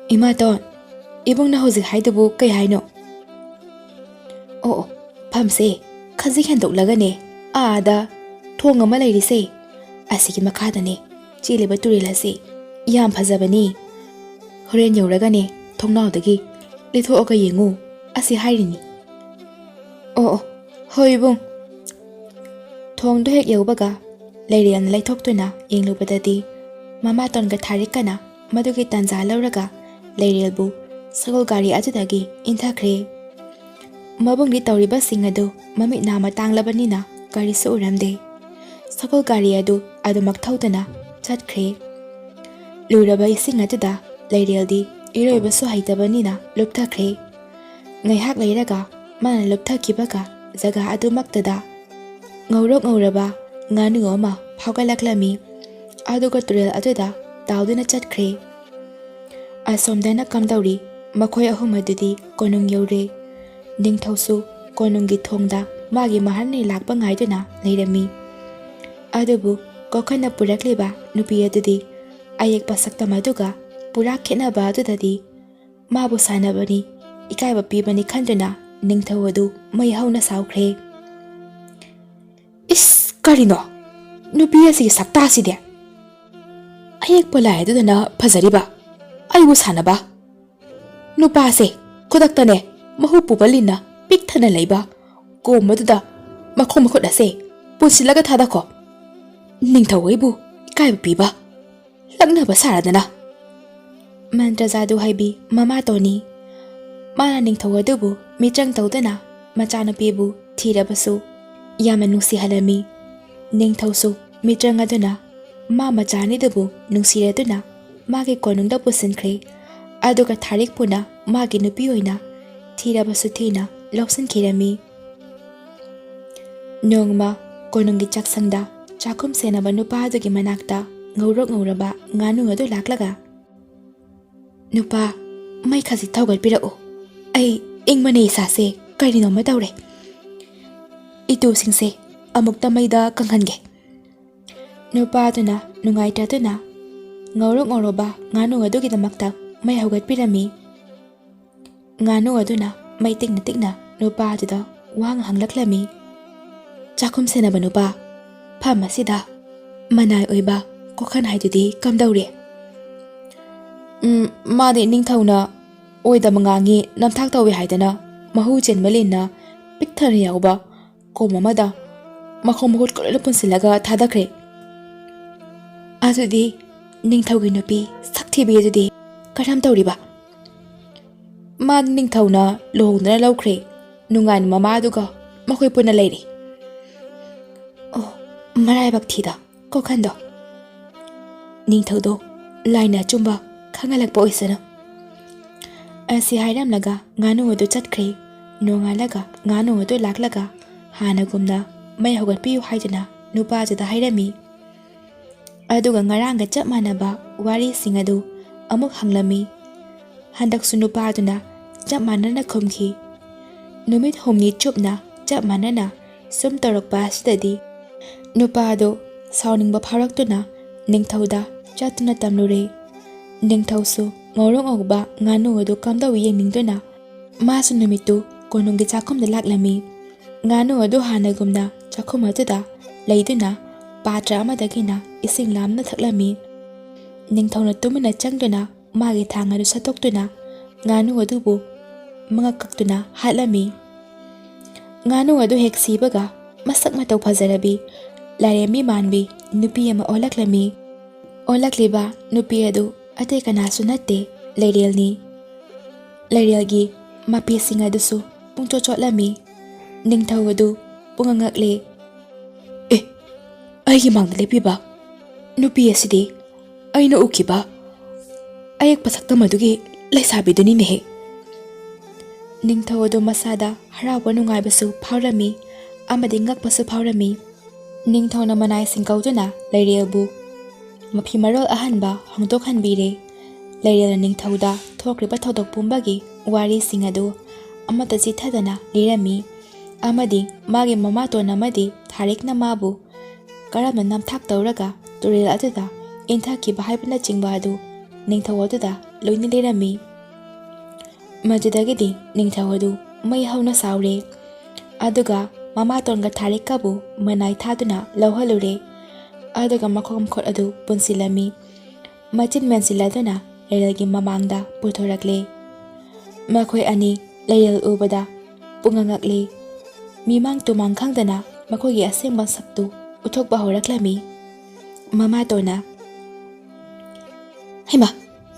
"ꯏꯃꯥꯇꯣꯟ, ꯏꯕꯨꯡꯅ ꯍꯧꯖꯤꯛ ꯍꯥꯏꯗꯨꯕꯨ ꯀꯩ ꯍꯥꯏꯅꯣ?" "ꯑꯣ, ꯑꯣ, ꯐꯝꯁꯦ ꯈꯖꯤꯛ ꯍꯦꯟꯗꯣꯛꯂꯒꯅꯦ ꯑꯥꯗ ꯊꯣꯡ ꯑꯃ ꯂꯩꯔꯤꯁꯦ, ꯑꯁꯤꯒꯤ ꯃꯈꯥꯗꯅꯦ ꯆꯦꯜꯂꯤꯕ ꯇꯨꯔꯦꯜ ꯑꯁꯤ ꯌꯥꯝ ꯐꯖꯕꯅꯤ꯫ ꯍꯣꯔꯦꯟ ꯌꯧꯔꯒꯅꯦ ꯊꯣꯡꯅꯥꯎꯗꯒꯤ ꯂꯩꯊꯣꯛꯑꯒ ꯌꯦꯡꯉꯨ ꯑꯁꯤ ꯍꯥꯏꯔꯤꯅꯤ꯫" "ꯑꯣ, ꯑꯣ, ꯍꯣꯏ ꯏꯕꯨꯡ꯫" ꯊꯣꯡꯗꯣ ꯍꯦꯛ ꯌꯧꯕꯒ ꯂꯩꯔꯦꯜꯅ ꯂꯩꯊꯣꯛꯇꯨꯅ ꯌꯦꯡꯂꯨꯕꯗꯗꯤ ꯃꯃꯥꯇꯣꯟꯒ ꯊꯥꯔꯤꯛꯀꯅ ꯃꯗꯨꯒꯤ ꯇꯥꯟꯖꯥ ꯂꯧꯔꯒ ꯂꯩꯔꯦꯜꯕꯨ ꯁꯒꯣꯜ ꯒꯥꯔꯤ ꯑꯗꯨꯗꯒꯤ ꯏꯟꯊꯈ꯭ꯔꯦ꯫ ꯃꯕꯨꯡꯗꯤ ꯇꯧꯔꯤꯕꯁꯤꯡ ꯑꯗꯨ ꯃꯃꯤꯠ ꯅꯥ ꯃꯇꯥꯡꯂꯕꯅꯤꯅ ꯀꯔꯤꯁꯨ ꯎꯔꯝꯗꯦ꯫ ꯁꯒꯣꯜ ꯒꯥꯔꯤ ꯑꯗꯨ ꯑꯗꯨꯃꯛ ꯊꯧꯗꯨꯅ ꯆꯠꯈ꯭ꯔꯦ꯫ ꯂꯨꯔꯕ ꯏꯁꯤꯡ ꯑꯗꯨꯗ ꯂꯩꯔꯦꯜꯗꯤ ꯏꯔꯣꯏꯕꯁꯨ ꯍꯩꯇꯕꯅꯤꯅ ꯂꯨꯞꯊꯈ꯭ꯔꯦ꯫ ꯉꯥꯏꯍꯥꯛ ꯂꯩꯔꯒ ꯃꯥꯅ ꯂꯨꯞꯊꯈꯤꯕꯒ ꯖꯒꯥ ꯑꯗꯨꯃꯛꯇꯗ ꯉꯧꯔꯣꯛ ꯉꯧꯔꯕ ꯉꯥꯅꯨ ꯑꯃ ꯐꯥꯎꯒꯠꯂꯛꯂꯝꯃꯤ꯫ ꯑꯗꯨꯒ ꯇꯨꯔꯦꯜ ꯑꯗꯨꯗ ꯇꯥꯎꯗꯨꯅ ꯆꯠꯈ꯭ꯔꯦ꯫ ꯑꯁꯣꯝꯗꯅ ꯀꯝꯗꯧꯔꯤ? ꯃꯈꯣꯏ ꯑꯍꯨꯝ ꯑꯗꯨꯗꯤ ꯀꯣꯅꯨꯡ ꯌꯧꯔꯦ꯫ ꯅꯤꯡꯊꯧꯁꯨ ꯀꯣꯅꯨꯡꯒꯤ ꯊꯣꯡꯗ ꯃꯥꯒꯤ ꯃꯍꯥꯔꯥꯅꯤ ꯂꯥꯛꯄ ꯉꯥꯏꯗꯨꯅ ꯂꯩꯔꯝꯃꯤ꯫ ꯑꯗꯨꯕꯨ ꯀꯣꯈꯟꯅ ꯄꯨꯔꯛꯂꯤꯕ ꯅꯨꯄꯤ ꯑꯗꯨꯗꯤ ꯑꯌꯦꯛꯄ ꯁꯛꯇꯝ ꯑꯗꯨꯒ ꯄꯨꯔꯥ ꯈꯦꯠꯅꯕ ꯑꯗꯨꯗꯗꯤ ꯃꯥꯕꯨ ꯁꯥꯟꯅꯕꯅꯤ, ꯏꯀꯥꯏꯕ ꯄꯤꯕꯅꯤ ꯈꯟꯗꯨꯅ ꯅꯤꯡꯊꯧ ꯑꯗꯨ ꯃꯩ ꯍꯧꯅ ꯁꯥꯎꯈ꯭ꯔꯦ꯫ "ꯏꯁ, ꯀꯔꯤꯅꯣ ꯅꯨꯄꯤ ꯑꯁꯤꯒꯤ ꯁꯛꯇꯥꯁꯤꯗꯤ? ꯑꯌꯦꯛꯄ ꯂꯥꯏ ꯑꯗꯨꯗꯅ ꯐꯖꯔꯤꯕ ꯑꯩꯕꯨ ꯁꯥꯟꯅꯕ?" ꯅꯨꯄꯥꯁꯦ ꯈꯨꯗꯛꯇꯅꯦ ꯃꯍꯨ ꯄꯨꯕ ꯂꯤꯟꯅ ꯄꯤꯛ ꯊꯟꯅ ꯂꯩꯕ ꯀꯣꯝ ꯑꯗꯨꯗ ꯃꯈꯣꯡ ꯃꯈꯨꯠ ꯑꯁꯦ ꯄꯨꯟꯁꯤꯜꯂꯒ ꯊꯥꯗꯈꯣ꯫ ꯅꯤꯡꯊꯧ ꯑꯩꯕꯨ ꯏꯀꯥꯏꯕ ꯄꯤꯕ, ꯂꯛꯅꯕ ꯁꯥꯔꯗꯅ꯫ ꯃꯟꯇ꯭ꯔ ꯖꯥꯗꯨ ꯍꯩꯕꯤ ꯃꯃꯥꯇꯣꯟꯅꯤ꯫ ꯃꯥꯅ ꯅꯤꯡꯊꯧ ꯑꯗꯨꯕꯨ ꯃꯤꯇ꯭ꯔꯪ ꯇꯧꯗꯨꯅ ꯃꯆꯥꯅꯨꯄꯤꯕꯨ ꯊꯤꯔꯕꯁꯨ ꯌꯥꯝꯅ ꯅꯨꯡꯁꯤꯍꯜꯂꯝꯃꯤ꯫ ꯅꯤꯡꯊꯧꯁꯨ ꯃꯤꯇ꯭ꯔꯪ ꯑꯗꯨꯅ ꯃꯥ ꯃꯆꯥ ꯑꯅꯤꯗꯨꯕꯨ ꯅꯨꯡꯁꯤꯔꯗꯨꯅ ꯃꯥꯒꯤ ꯀꯣꯅꯨꯡꯗ ꯄꯨꯁꯤꯟꯈ꯭ꯔꯦ꯫ ꯑꯗꯨꯒ ꯊꯥꯔꯤꯛꯄꯨꯅ ꯃꯥꯒꯤ ꯅꯨꯄꯤ ꯑꯣꯏꯅ ꯊꯤꯔꯕꯁꯨ ꯊꯤꯅ ꯂꯧꯁꯤꯟꯈꯤꯔꯝꯃꯤ꯫ ꯅꯣꯡꯃ ꯀꯣꯅꯨꯡꯒꯤ ꯆꯥꯛꯁꯪꯗ ꯆꯥꯛꯈꯨꯝ ꯁꯦꯟꯅꯕ ꯅꯨꯄꯥ ꯑꯗꯨꯒꯤ ꯃꯅꯥꯛꯇ ꯉꯧꯔꯣꯛ ꯉꯧꯔꯕ ꯉꯥꯅꯨ ꯑꯗꯨ ꯂꯥꯛꯂꯒ, "ꯅꯨꯄꯥ, ꯃꯩ ꯈꯖꯤꯛꯇ ꯍꯧꯒꯠꯄꯤꯔꯛꯎ꯫ ꯑꯩ ꯏꯪꯕꯅ ꯏꯁꯥꯁꯦ ꯀꯔꯤꯅꯣꯝꯃ ꯇꯧꯔꯦ꯫ ꯏꯇꯨꯁꯤꯡꯁꯦ ꯑꯃꯨꯛꯇ ꯃꯩꯗ ꯀꯪꯍꯟꯒꯦ꯫" ꯅꯨꯄꯥ ꯑꯗꯨꯅ ꯅꯨꯡꯉꯥꯏꯇꯗꯨꯅ ꯉꯧꯔꯣꯛ ꯉꯧꯔꯕ ꯉꯥꯅꯨ ꯑꯗꯨꯒꯤꯗꯃꯛꯇ ꯃꯩ ꯍꯧꯒꯠꯄꯤꯔꯝꯃꯤ꯫ ꯉꯥꯅꯨ ꯑꯗꯨꯅ ꯃꯩ ꯇꯤꯛꯅ ꯇꯤꯛꯅ ꯅꯨꯄꯥ ꯑꯗꯨꯗ ꯋꯥ ꯉꯥꯡꯂꯛꯂꯝꯃꯤ꯫ "ꯆꯥꯛꯈꯨꯝ ꯁꯦꯟꯅꯕ ꯅꯨꯄꯥ, ꯐꯝ ꯑꯁꯤꯗ ꯃꯅꯥꯏ ꯑꯣꯏꯕ ꯀꯣꯈꯟ ꯍꯥꯏꯗꯨꯗꯤ ꯀꯝꯗꯧꯔꯦ?" "ꯎꯝ, ꯃꯥꯗꯤ ꯅꯤꯡꯊꯧꯅ ꯑꯣꯏꯗꯕ ꯉꯥꯡꯉꯤ, ꯅꯝꯊꯥꯛ ꯇꯧꯏ ꯍꯥꯏꯗꯅ ꯃꯍꯨ ꯆꯦꯟꯕ ꯂꯤꯟꯅ ꯄꯤꯛ ꯊꯟꯅ ꯌꯥꯎꯕ ꯀꯣꯝ ꯑꯃꯗ ꯃꯈꯣꯡ ꯃꯈꯨꯠ ꯂꯣꯏꯅ ꯄꯨꯟꯁꯤꯜꯂꯒ ꯊꯥꯗꯈ꯭ꯔꯦ꯫" "ꯑꯗꯨꯗꯤ ꯅꯤꯡꯊꯧꯒꯤ ꯅꯨꯄꯤ ꯁꯛ ꯊꯤꯕꯤ ꯑꯗꯨꯗꯤ ꯀꯔꯝ ꯇꯧꯔꯤꯕ?" "ꯃꯥ ꯅꯤꯡꯊꯧꯅ ꯂꯨꯍꯣꯡꯗꯨꯅ ꯂꯧꯈ꯭ꯔꯦ꯫ ꯅꯨꯡꯉꯥꯏꯅ ꯃꯃꯥꯗꯨꯒ ꯃꯈꯣꯏ ꯄꯨꯟꯅ ꯂꯩꯔꯤ꯫" "ꯑꯣ, ꯃꯔꯥꯏꯕꯛ ꯊꯤꯗ ꯀꯣꯈꯟꯗꯣ꯫" ꯅꯤꯡꯊꯧꯗꯣ ꯂꯥꯏꯅ ꯑꯆꯨꯝꯕ ꯈꯪꯍꯜꯂꯛꯄ ꯑꯣꯏꯁꯅꯨ꯫ ꯑꯁꯤ ꯍꯥꯏꯔꯝꯂꯒ ꯉꯥꯅꯨ ꯑꯗꯨ ꯆꯠꯈ꯭ꯔꯦ꯫ ꯅꯣꯡꯉꯥꯜꯂꯒ ꯉꯥꯅꯨ ꯑꯗꯨ ꯂꯥꯛꯂꯒ ꯍꯥꯟꯅꯒꯨꯝꯅ ꯃꯩ ꯍꯧꯒꯠꯄꯤꯌꯨ ꯍꯥꯏꯗꯨꯅ ꯅꯨꯄꯥꯗꯨꯗ ꯍꯥꯏꯔꯝꯃꯤ꯫ ꯑꯗꯨꯒ ꯉꯔꯥꯡꯒ ꯆꯞ ꯃꯥꯟꯅꯕ ꯋꯥꯔꯤꯁꯤꯡ ꯑꯗꯨ ꯑꯃꯨꯛ ꯍꯪꯂꯝꯃꯤ꯫ ꯍꯟꯗꯛꯁꯨ ꯅꯨꯄꯥꯗꯨꯅ ꯆꯞ ꯃꯥꯟꯅꯅ ꯈꯨꯝꯈꯤ꯫ ꯅꯨꯃꯤꯠ ꯍꯨꯝꯅꯤ ꯆꯨꯞꯅ ꯆꯞ ꯃꯥꯟꯅꯅ ꯁꯨꯝ ꯇꯧꯔꯛꯄ ꯑꯁꯤꯗꯗꯤ ꯅꯨꯄꯥꯗꯨ ꯁꯥꯎꯅꯤꯡꯕ ꯐꯥꯎꯔꯛꯇꯨꯅ ꯅꯤꯡꯊꯧꯗ ꯆꯠꯇꯨꯅ ꯇꯝꯂꯨꯔꯦ꯫ ꯅꯤꯡꯊꯧꯁꯨ ꯉꯧꯔꯣꯛ ꯉꯧꯕ ꯉꯥꯅꯨ ꯑꯗꯨ ꯀꯝꯗꯧꯏ ꯌꯦꯡꯅꯤꯡꯗꯨꯅ ꯃꯥꯁꯨ ꯅꯨꯃꯤꯠꯇꯨ ꯀꯣꯅꯨꯡꯒꯤ ꯆꯥꯛꯈꯨꯝꯗ ꯂꯥꯛꯂꯝꯃꯤ꯫ ꯉꯥꯅꯨ ꯑꯗꯨ ꯍꯥꯟꯅꯒꯨꯝꯅ ꯆꯥꯛꯈꯨꯝ ꯑꯗꯨꯗ ꯂꯩꯗꯨꯅ ꯄꯥꯇ꯭ꯔ ꯑꯃꯗꯒꯤꯅ ꯏꯁꯤꯡ ꯂꯥꯝꯅ ꯊꯛꯂꯝꯃꯤ꯫ ꯅꯤꯡꯊꯧꯅ ꯇꯨꯃꯤꯟꯅ ꯆꯪꯗꯨꯅ ꯃꯥꯒꯤ ꯊꯥꯡ ꯑꯗꯨ ꯁꯠꯇꯣꯛꯇꯨꯅ ꯉꯥꯅꯨ ꯑꯗꯨꯕꯨ ꯃꯉꯛ ꯀꯛꯇꯨꯅ ꯍꯥꯠꯂꯝꯃꯤ꯫ ꯉꯥꯅꯨ ꯑꯗꯨ ꯍꯦꯛ ꯁꯤꯕꯒ ꯃꯁꯛ ꯃꯇꯧ ꯐꯖꯔꯕꯤ, ꯂꯥꯏꯔꯦꯝꯕꯤ ꯃꯥꯟꯕꯤ ꯅꯨꯄꯤ ꯑꯃ ꯑꯣꯜꯂꯛꯂꯝꯃꯤ꯫ ꯑꯣꯜꯂꯛꯂꯤꯕ ꯅꯨꯄꯤ ꯑꯗꯨ ꯑꯇꯩ ꯀꯅꯥꯁꯨ ꯅꯠꯇꯦ, ꯂꯩꯔꯦꯜꯅꯤ꯫ ꯂꯩꯔꯦꯜꯒꯤ ꯃꯄꯤꯁꯤꯡ ꯑꯗꯨꯁꯨ ꯄꯨꯡꯆꯣꯠ ꯆꯣꯠꯂꯝꯃꯤ꯫ ꯅꯤꯡꯊꯧ ꯑꯗꯨ ꯄꯨꯡꯉꯛ ꯉꯛꯂꯦ꯫ "ꯑꯦ, ꯑꯩꯒꯤ ꯃꯥꯡꯗ ꯂꯦꯞꯄꯤꯕ ꯅꯨꯄꯤ ꯑꯁꯤꯗꯤ ꯑꯩꯅ ꯎꯈꯤꯕ ꯑꯌꯦꯛꯄ ꯁꯛꯇꯝ ꯑꯗꯨꯒꯤ ꯂꯩꯁꯥꯕꯤꯗꯨꯅꯤꯅꯦꯍꯦ!" ꯅꯤꯡꯊꯧ ꯑꯗꯨ ꯃꯁꯥꯗ ꯍꯔꯥꯎꯕ ꯅꯨꯡꯉꯥꯏꯕꯁꯨ ꯐꯥꯎꯔꯝꯃꯤ ꯑꯃꯗꯤ ꯉꯛꯄꯁꯨ ꯐꯥꯎꯔꯝꯃꯤ꯫ ꯅꯤꯡꯊꯧꯅ ꯃꯅꯥꯏꯁꯤꯡ ꯀꯧꯗꯨꯅ ꯂꯩꯔꯦꯜꯕꯨ ꯃꯐꯤ ꯃꯔꯣꯜ ꯑꯍꯟꯕ ꯍꯣꯡꯗꯣꯛꯍꯟꯕꯤꯔꯦ꯫ ꯂꯩꯔꯦꯜꯅ ꯅꯤꯡꯊꯧꯗ ꯊꯣꯛꯈ꯭ꯔꯤꯕ ꯊꯧꯗꯣꯛ ꯄꯨꯝꯕꯒꯤ ꯋꯥꯔꯤꯁꯤꯡ ꯑꯗꯨ ꯑꯃꯠꯇ ꯆꯤꯠꯊꯗꯅ ꯂꯤꯔꯝꯃꯤ ꯑꯃꯗꯤ ꯃꯥꯒꯤ ꯃꯃꯥꯇꯣꯟ ꯑꯃꯗꯤ ꯊꯥꯔꯤꯛꯅ ꯃꯥꯕꯨ ꯀꯔꯝꯅ ꯅꯝꯊꯥꯛ ꯇꯧꯔꯒ ꯇꯨꯔꯦꯜ ꯑꯗꯨꯗ ꯏꯟꯊꯈꯤꯕ ꯍꯥꯏꯕꯅꯆꯤꯡꯕ ꯑꯗꯨ ꯅꯤꯡꯊꯧ ꯑꯗꯨꯗ ꯂꯣꯏꯅ ꯂꯤꯔꯝꯃꯤ꯫ ꯃꯗꯨꯗꯒꯤꯗꯤ ꯅꯤꯡꯊꯧ ꯑꯗꯨ ꯃꯩ ꯍꯧꯅ ꯁꯥꯎꯔꯦ꯫ ꯑꯗꯨꯒ ꯃꯃꯥꯇꯣꯟꯒ ꯊꯥꯔꯤꯛꯀꯕꯨ ꯃꯅꯥꯏ ꯊꯥꯗꯨꯅ ꯂꯧꯍꯜꯂꯨꯔꯦ꯫ ꯑꯗꯨꯒ ꯃꯈꯣꯡ ꯃꯈꯨꯠ ꯑꯗꯨ ꯄꯨꯟꯁꯤꯜꯂꯝꯃꯤ꯫ ꯃꯆꯤꯟ ꯃꯦꯟꯁꯤꯜꯂꯗꯨꯅ ꯂꯩꯔꯦꯜꯒꯤ ꯃꯃꯥꯡꯗ ꯄꯨꯊꯣꯔꯛꯂꯦ꯫ ꯃꯈꯣꯏ ꯑꯅꯤ ꯂꯩꯔꯦꯜ ꯎꯕꯗ ꯄꯨꯡꯉꯛ ꯉꯛꯂꯤ꯫ ꯃꯤꯃꯥꯡ ꯇꯨꯃꯥꯡ ꯈꯪꯗꯅ ꯃꯈꯣꯏꯒꯤ ꯑꯁꯦꯡꯕ ꯁꯛꯇꯨ ꯎꯠꯊꯣꯛꯄ ꯍꯧꯔꯛꯂꯝꯃꯤ꯫ ꯃꯃꯥꯇꯣꯟꯅ, "ꯍꯩꯃꯥ,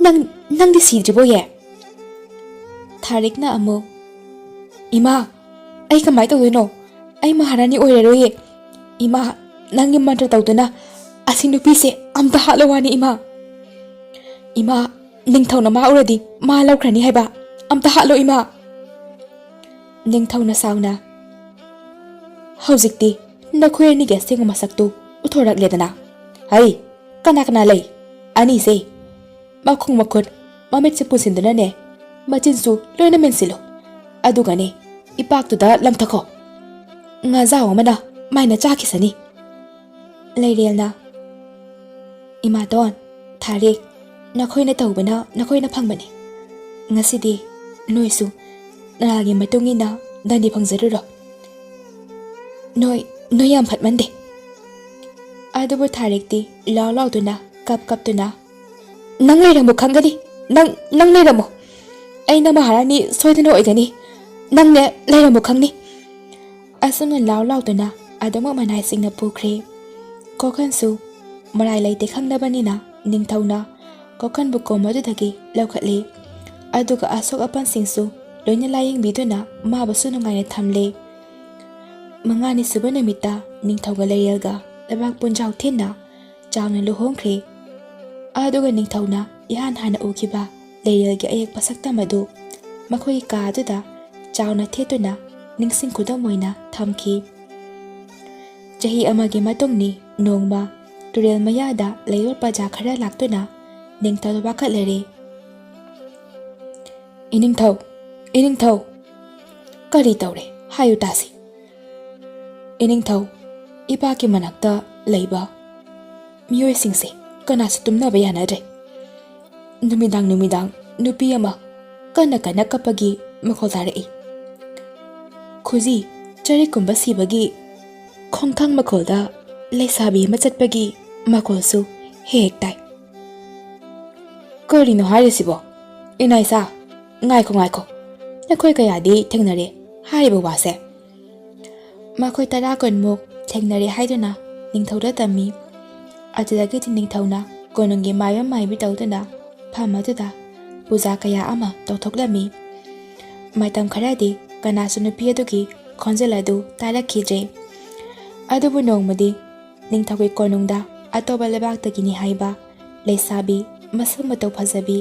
ꯅꯪ, ꯅꯪꯗꯤ ꯁꯤꯗ꯭ꯔꯤꯕꯣꯌꯦ?" ꯊꯥꯔꯤꯛꯅ ꯑꯃꯨꯛ, "ꯏꯃꯥ, ꯑꯩ ꯀꯃꯥꯏ ꯇꯧꯗꯣꯏꯅꯣ? ꯑꯩ ꯃꯍꯥꯔꯥꯅꯤ ꯑꯣꯏꯔꯔꯣꯏꯌꯦ꯫ ꯏꯃꯥ, ꯅꯪꯒꯤ ꯃꯟꯇ꯭ꯔ ꯇꯧꯗꯨꯅ ꯑꯁꯤ ꯅꯨꯄꯤꯁꯦ ꯑꯝꯇ ꯍꯥꯠꯂꯣ ꯋꯥꯅꯤ ꯏꯃꯥ꯫ ꯏꯃꯥ, ꯅꯤꯡꯊꯧꯅ ꯃꯥ ꯎꯔꯗꯤ ꯃꯥ ꯂꯧꯈ꯭ꯔꯅꯤ ꯍꯥꯏꯕ꯫ ꯑꯝꯇ ꯍꯥꯠꯂꯣ ꯏꯃꯥ!" ꯅꯤꯡꯊꯧꯅ ꯁꯥꯎꯅ, "ꯍꯧꯖꯤꯛꯇꯤ ꯅꯈꯣꯏ ꯑꯅꯤꯒꯤ ꯑꯁꯦꯡꯕ ꯃꯁꯛꯇꯨ ꯎꯠꯊꯣꯔꯛꯂꯦꯗꯅ꯫ ꯍꯩ, ꯀꯅꯥ ꯀꯅꯥ ꯂꯩ? ꯑꯅꯤꯁꯦ ꯃꯈꯣꯡ ꯃꯈꯨꯠ ꯃꯃꯤꯠꯁꯦ ꯄꯨꯟꯁꯤꯟꯗꯨꯅꯅꯦ, ꯃꯆꯤꯟꯁꯨ ꯂꯣꯏꯅ ꯃꯦꯟꯁꯤꯜꯂꯨ꯫ ꯑꯗꯨꯒꯅꯦ, ꯏꯄꯥꯛꯇꯨꯗ ꯂꯪꯊꯈꯣ꯫ ꯉꯥꯖꯥꯎ ꯑꯃꯅ ꯃꯥꯏꯅ ꯆꯥꯈꯤꯁꯅꯤ꯫" ꯂꯩꯔꯦꯜꯅ, "ꯏꯃꯥꯇꯣꯟ, ꯊꯥꯔꯤꯛ, ꯅꯈꯣꯏꯅ ꯇꯧꯕꯅ ꯅꯈꯣꯏꯅ ꯐꯪꯕꯅꯤ꯫ ꯉꯁꯤꯗꯤ ꯅꯣꯏꯁꯨ ꯅꯔꯥꯜꯒꯤ ꯃꯇꯨꯡ ꯏꯟꯅ ꯗꯟꯗꯤ ꯐꯪꯖꯔꯨꯔꯣ꯫ ꯅꯣꯏ ꯅꯣꯏ ꯌꯥꯝ ꯐꯠꯃꯟꯗꯦ꯫ ꯑꯗꯨꯕꯨ ꯊꯥꯔꯤꯛꯇꯤ ꯂꯥꯎ ꯂꯥꯎꯗꯨꯅ, ꯀꯞ ꯀꯞꯇꯨꯅ, "ꯅꯪ ꯂꯩꯔꯝꯃꯨ ꯈꯪꯒꯅꯤ, ꯅꯪ, ꯅꯪ ꯂꯩꯔꯝꯃꯨ꯫ ꯑꯩꯅ ꯃꯍꯥꯔꯥꯅꯤ ꯁꯣꯏꯗꯅ ꯑꯣꯏꯒꯅꯤ, ꯅꯪꯅꯦ ꯂꯩꯔꯝꯃꯨ ꯈꯪꯅꯤ"꯫ ꯑꯁꯨꯝꯅ ꯂꯥꯎ ꯂꯥꯎꯗꯨꯅ ꯑꯗꯨꯃꯛ ꯃꯅꯥꯏꯁꯤꯡꯅ ꯄꯨꯈ꯭ꯔꯦ꯫ ꯀꯣꯀꯟꯁꯨ ꯃꯔꯥꯏ ꯂꯩꯇꯦ ꯈꯪꯂꯕꯅꯤꯅ ꯅꯤꯡꯊꯧꯅ ꯀꯣꯀꯟꯕꯨ ꯀꯣꯝ ꯑꯗꯨꯗꯒꯤ ꯂꯧꯈꯠꯂꯦ꯫ ꯑꯗꯨꯒ ꯑꯁꯣꯛ ꯑꯄꯟꯁꯤꯡꯁꯨ ꯂꯣꯏꯅ ꯂꯥꯌꯦꯡꯕꯤꯗꯨꯅ ꯃꯥꯕꯨꯁꯨ ꯅꯨꯡꯉꯥꯏꯅ ꯊꯝꯂꯦ꯫ ꯃꯉꯥꯅꯤ ꯁꯨꯕ ꯅꯨꯃꯤꯠꯇ ꯅꯤꯡꯊꯧꯒ ꯂꯩꯔꯦꯜꯒ ꯂꯩꯕꯥꯛ ꯄꯨꯟꯖꯥꯎ ꯊꯤꯟꯅ ꯆꯥꯎꯅ ꯂꯨꯍꯣꯡꯈ꯭ꯔꯦ꯫ ꯑꯗꯨꯒ ꯅꯤꯡꯊꯧꯅ ꯏꯍꯥꯟ ꯍꯥꯟꯅ ꯎꯈꯤꯕ ꯂꯩꯔꯦꯜꯒꯤ ꯑꯌꯦꯛꯄ ꯁꯛꯇꯝ ꯑꯗꯨ ꯃꯈꯣꯏꯒꯤ ꯀꯥ ꯑꯗꯨꯗ ꯆꯥꯎꯅ ꯊꯦꯠꯇꯨꯅ ꯅꯤꯡꯁꯤꯡ ꯈꯨꯗꯝ ꯑꯣꯏꯅ ꯊꯝꯈꯤ꯫ ꯆꯍꯤ ꯑꯃꯒꯤ ꯃꯇꯨꯡꯅꯤ, ꯅꯣꯡꯃ ꯇꯨꯔꯦꯜ ꯃꯌꯥꯗ ꯂꯩꯔꯣꯜ ꯄ꯭ꯔꯖꯥ ꯈꯔ ꯂꯥꯛꯇꯨꯅ ꯅꯤꯡꯊꯧꯗ ꯋꯥꯀꯠꯂꯔꯦ꯫ "ꯏꯅꯤꯡꯊꯧ, ꯏꯅꯤꯡꯊꯧ, ꯀꯔꯤ ꯇꯧꯔꯦ? ꯍꯥꯏꯌꯨ ꯇꯥꯁꯤ꯫ ꯏꯅꯤꯡꯊꯧ, ꯏꯄꯥꯛꯀꯤ ꯃꯅꯥꯛꯇ ꯂꯩꯕ ꯃꯤꯑꯣꯏꯁꯤꯡꯁꯦ ꯀꯅꯥꯁꯨ ꯇꯨꯝꯅꯕ ꯌꯥꯅꯗ꯭ꯔꯦ꯫ ꯅꯨꯃꯤꯗꯥꯡ ꯅꯨꯃꯤꯗꯥꯡ ꯅꯨꯄꯤ ꯑꯃ ꯀꯟꯅ ꯀꯟꯅ ꯀꯞꯄꯒꯤ ꯃꯈꯣꯜ ꯇꯥꯔꯛꯏ꯫ ꯈꯨꯖꯤ ꯆꯔꯤꯛꯀꯨꯝꯕ ꯁꯤꯕꯒꯤ ꯈꯣꯡꯊꯥꯡ ꯃꯈꯣꯜꯗ ꯂꯩꯁꯥꯕꯤ ꯑꯃ ꯆꯠꯄꯒꯤ ꯃꯈꯣꯜꯁꯨ ꯍꯦꯛ ꯍꯦꯛ ꯇꯥꯏ"꯫ "ꯀꯔꯤꯅꯣ ꯍꯥꯏꯔꯤꯁꯤꯕꯣ? ꯏꯅꯥꯏꯁꯥ, ꯉꯥꯏꯈꯣ, ꯉꯥꯏꯈꯣ, ꯅꯈꯣꯏ ꯀꯌꯥꯗꯤ ꯊꯦꯡꯅꯔꯦ ꯍꯥꯏꯔꯤꯕ ꯋꯥꯁꯦ?" ꯃꯈꯣꯏ ꯇꯔꯥ ꯀꯨꯟꯃꯨꯛ ꯊꯦꯡꯅꯔꯦ ꯍꯥꯏꯗꯨꯅ ꯅꯤꯡꯊꯧꯗ ꯇꯝꯃꯤ꯫ ꯑꯗꯨꯗꯒꯤꯗꯤ ꯅꯤꯡꯊꯧꯅ ꯀꯣꯅꯨꯡꯒꯤ ꯃꯥꯏꯕ ꯃꯥꯏꯕꯤ ꯇꯧꯗꯨꯅ ꯐꯝ ꯑꯗꯨꯗ ꯄꯨꯖꯥ ꯀꯌꯥ ꯑꯃ ꯇꯧꯊꯣꯛꯂꯝꯃꯤ꯫ ꯃꯇꯝ ꯈꯔꯗꯤ ꯀꯅꯥꯁꯨ ꯅꯨꯄꯤ ꯑꯗꯨꯒꯤ ꯈꯣꯟꯖꯦꯜ ꯑꯗꯨ ꯇꯥꯔꯛꯈꯤꯗ꯭ꯔꯦ꯫ ꯑꯗꯨꯕꯨ ꯅꯣꯡꯃꯗꯤ ꯅꯤꯡꯊꯧꯒꯤ ꯀꯣꯅꯨꯡꯗ ꯑꯇꯣꯞꯄ ꯂꯩꯕꯥꯛꯇꯒꯤꯅꯤ ꯍꯥꯏꯕ ꯂꯩꯁꯥꯕꯤ ꯃꯁꯛ ꯃꯇꯧ ꯐꯖꯕꯤ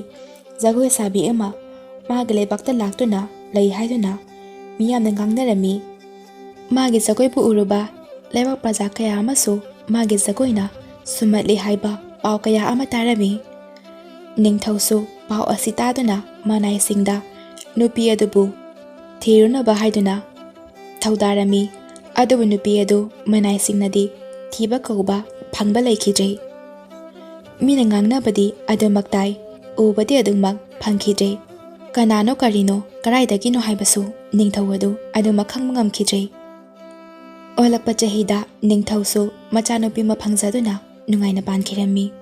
ꯖꯒꯣꯏ ꯁꯥꯕꯤ ꯑꯃ ꯃꯥꯒꯤ ꯂꯩꯕꯥꯛꯇ ꯂꯥꯛꯇꯨꯅ ꯂꯩ ꯍꯥꯏꯗꯨꯅ ꯃꯤꯌꯥꯝꯅ ꯉꯥꯡꯅꯔꯝꯃꯤ꯫ ꯃꯥꯒꯤ ꯖꯒꯣꯏꯕꯨ ꯎꯔꯨꯕ ꯂꯩꯕꯥꯛ ꯄ꯭ꯔꯖꯥ ꯀꯌꯥ ꯑꯃꯁꯨ ꯃꯥꯒꯤ ꯖꯒꯣꯏꯅ ꯁꯨꯝꯍꯠꯂꯤ ꯍꯥꯏꯕ ꯄꯥꯎ ꯀꯌꯥ ꯑꯃ ꯇꯥꯔꯝꯃꯤ꯫ ꯅꯤꯡꯊꯧꯁꯨ ꯄꯥꯎ ꯑꯁꯤ ꯇꯥꯗꯨꯅ ꯃꯅꯥꯏꯁꯤꯡꯗ ꯅꯨꯄꯤ ꯑꯗꯨꯕꯨ ꯊꯤꯔꯨꯅꯕ ꯍꯥꯏꯗꯨꯅ ꯊꯧꯗꯥꯔꯝꯃꯤ꯫ ꯑꯗꯨꯕꯨ ꯅꯨꯄꯤ ꯑꯗꯨ ꯃꯅꯥꯏꯁꯤꯡꯅꯗꯤ ꯊꯤꯕ ꯀꯧꯕ ꯐꯪꯕ ꯂꯩꯈꯤꯗ꯭ꯔꯦ꯫ ꯃꯤꯅ ꯉꯥꯡꯅꯕꯗꯤ ꯑꯗꯨꯃꯛ ꯇꯥꯏ, ꯎꯕꯗꯤ ꯑꯗꯨꯃꯛ ꯐꯪꯈꯤꯗ꯭ꯔꯦ꯫ ꯀꯅꯥꯅꯣ, ꯀꯔꯤꯅꯣ, ꯀꯗꯥꯏꯗꯒꯤꯅꯣ ꯍꯥꯏꯕꯁꯨ ꯅꯤꯡꯊꯧ ꯑꯗꯨ ꯑꯗꯨꯃꯛ ꯈꯪꯕ ꯉꯝꯈꯤꯗ꯭ꯔꯦ꯫ ꯑꯣꯜꯂꯛꯄ ꯆꯍꯤꯗ ꯅꯤꯡꯊꯧꯁꯨ ꯃꯆꯥꯅꯨꯄꯤ ꯑꯃ ꯐꯪꯖꯗꯨꯅ ꯅꯨꯡꯉꯥꯏꯅ ꯄꯥꯟꯈꯤꯔꯝꯃꯤ꯫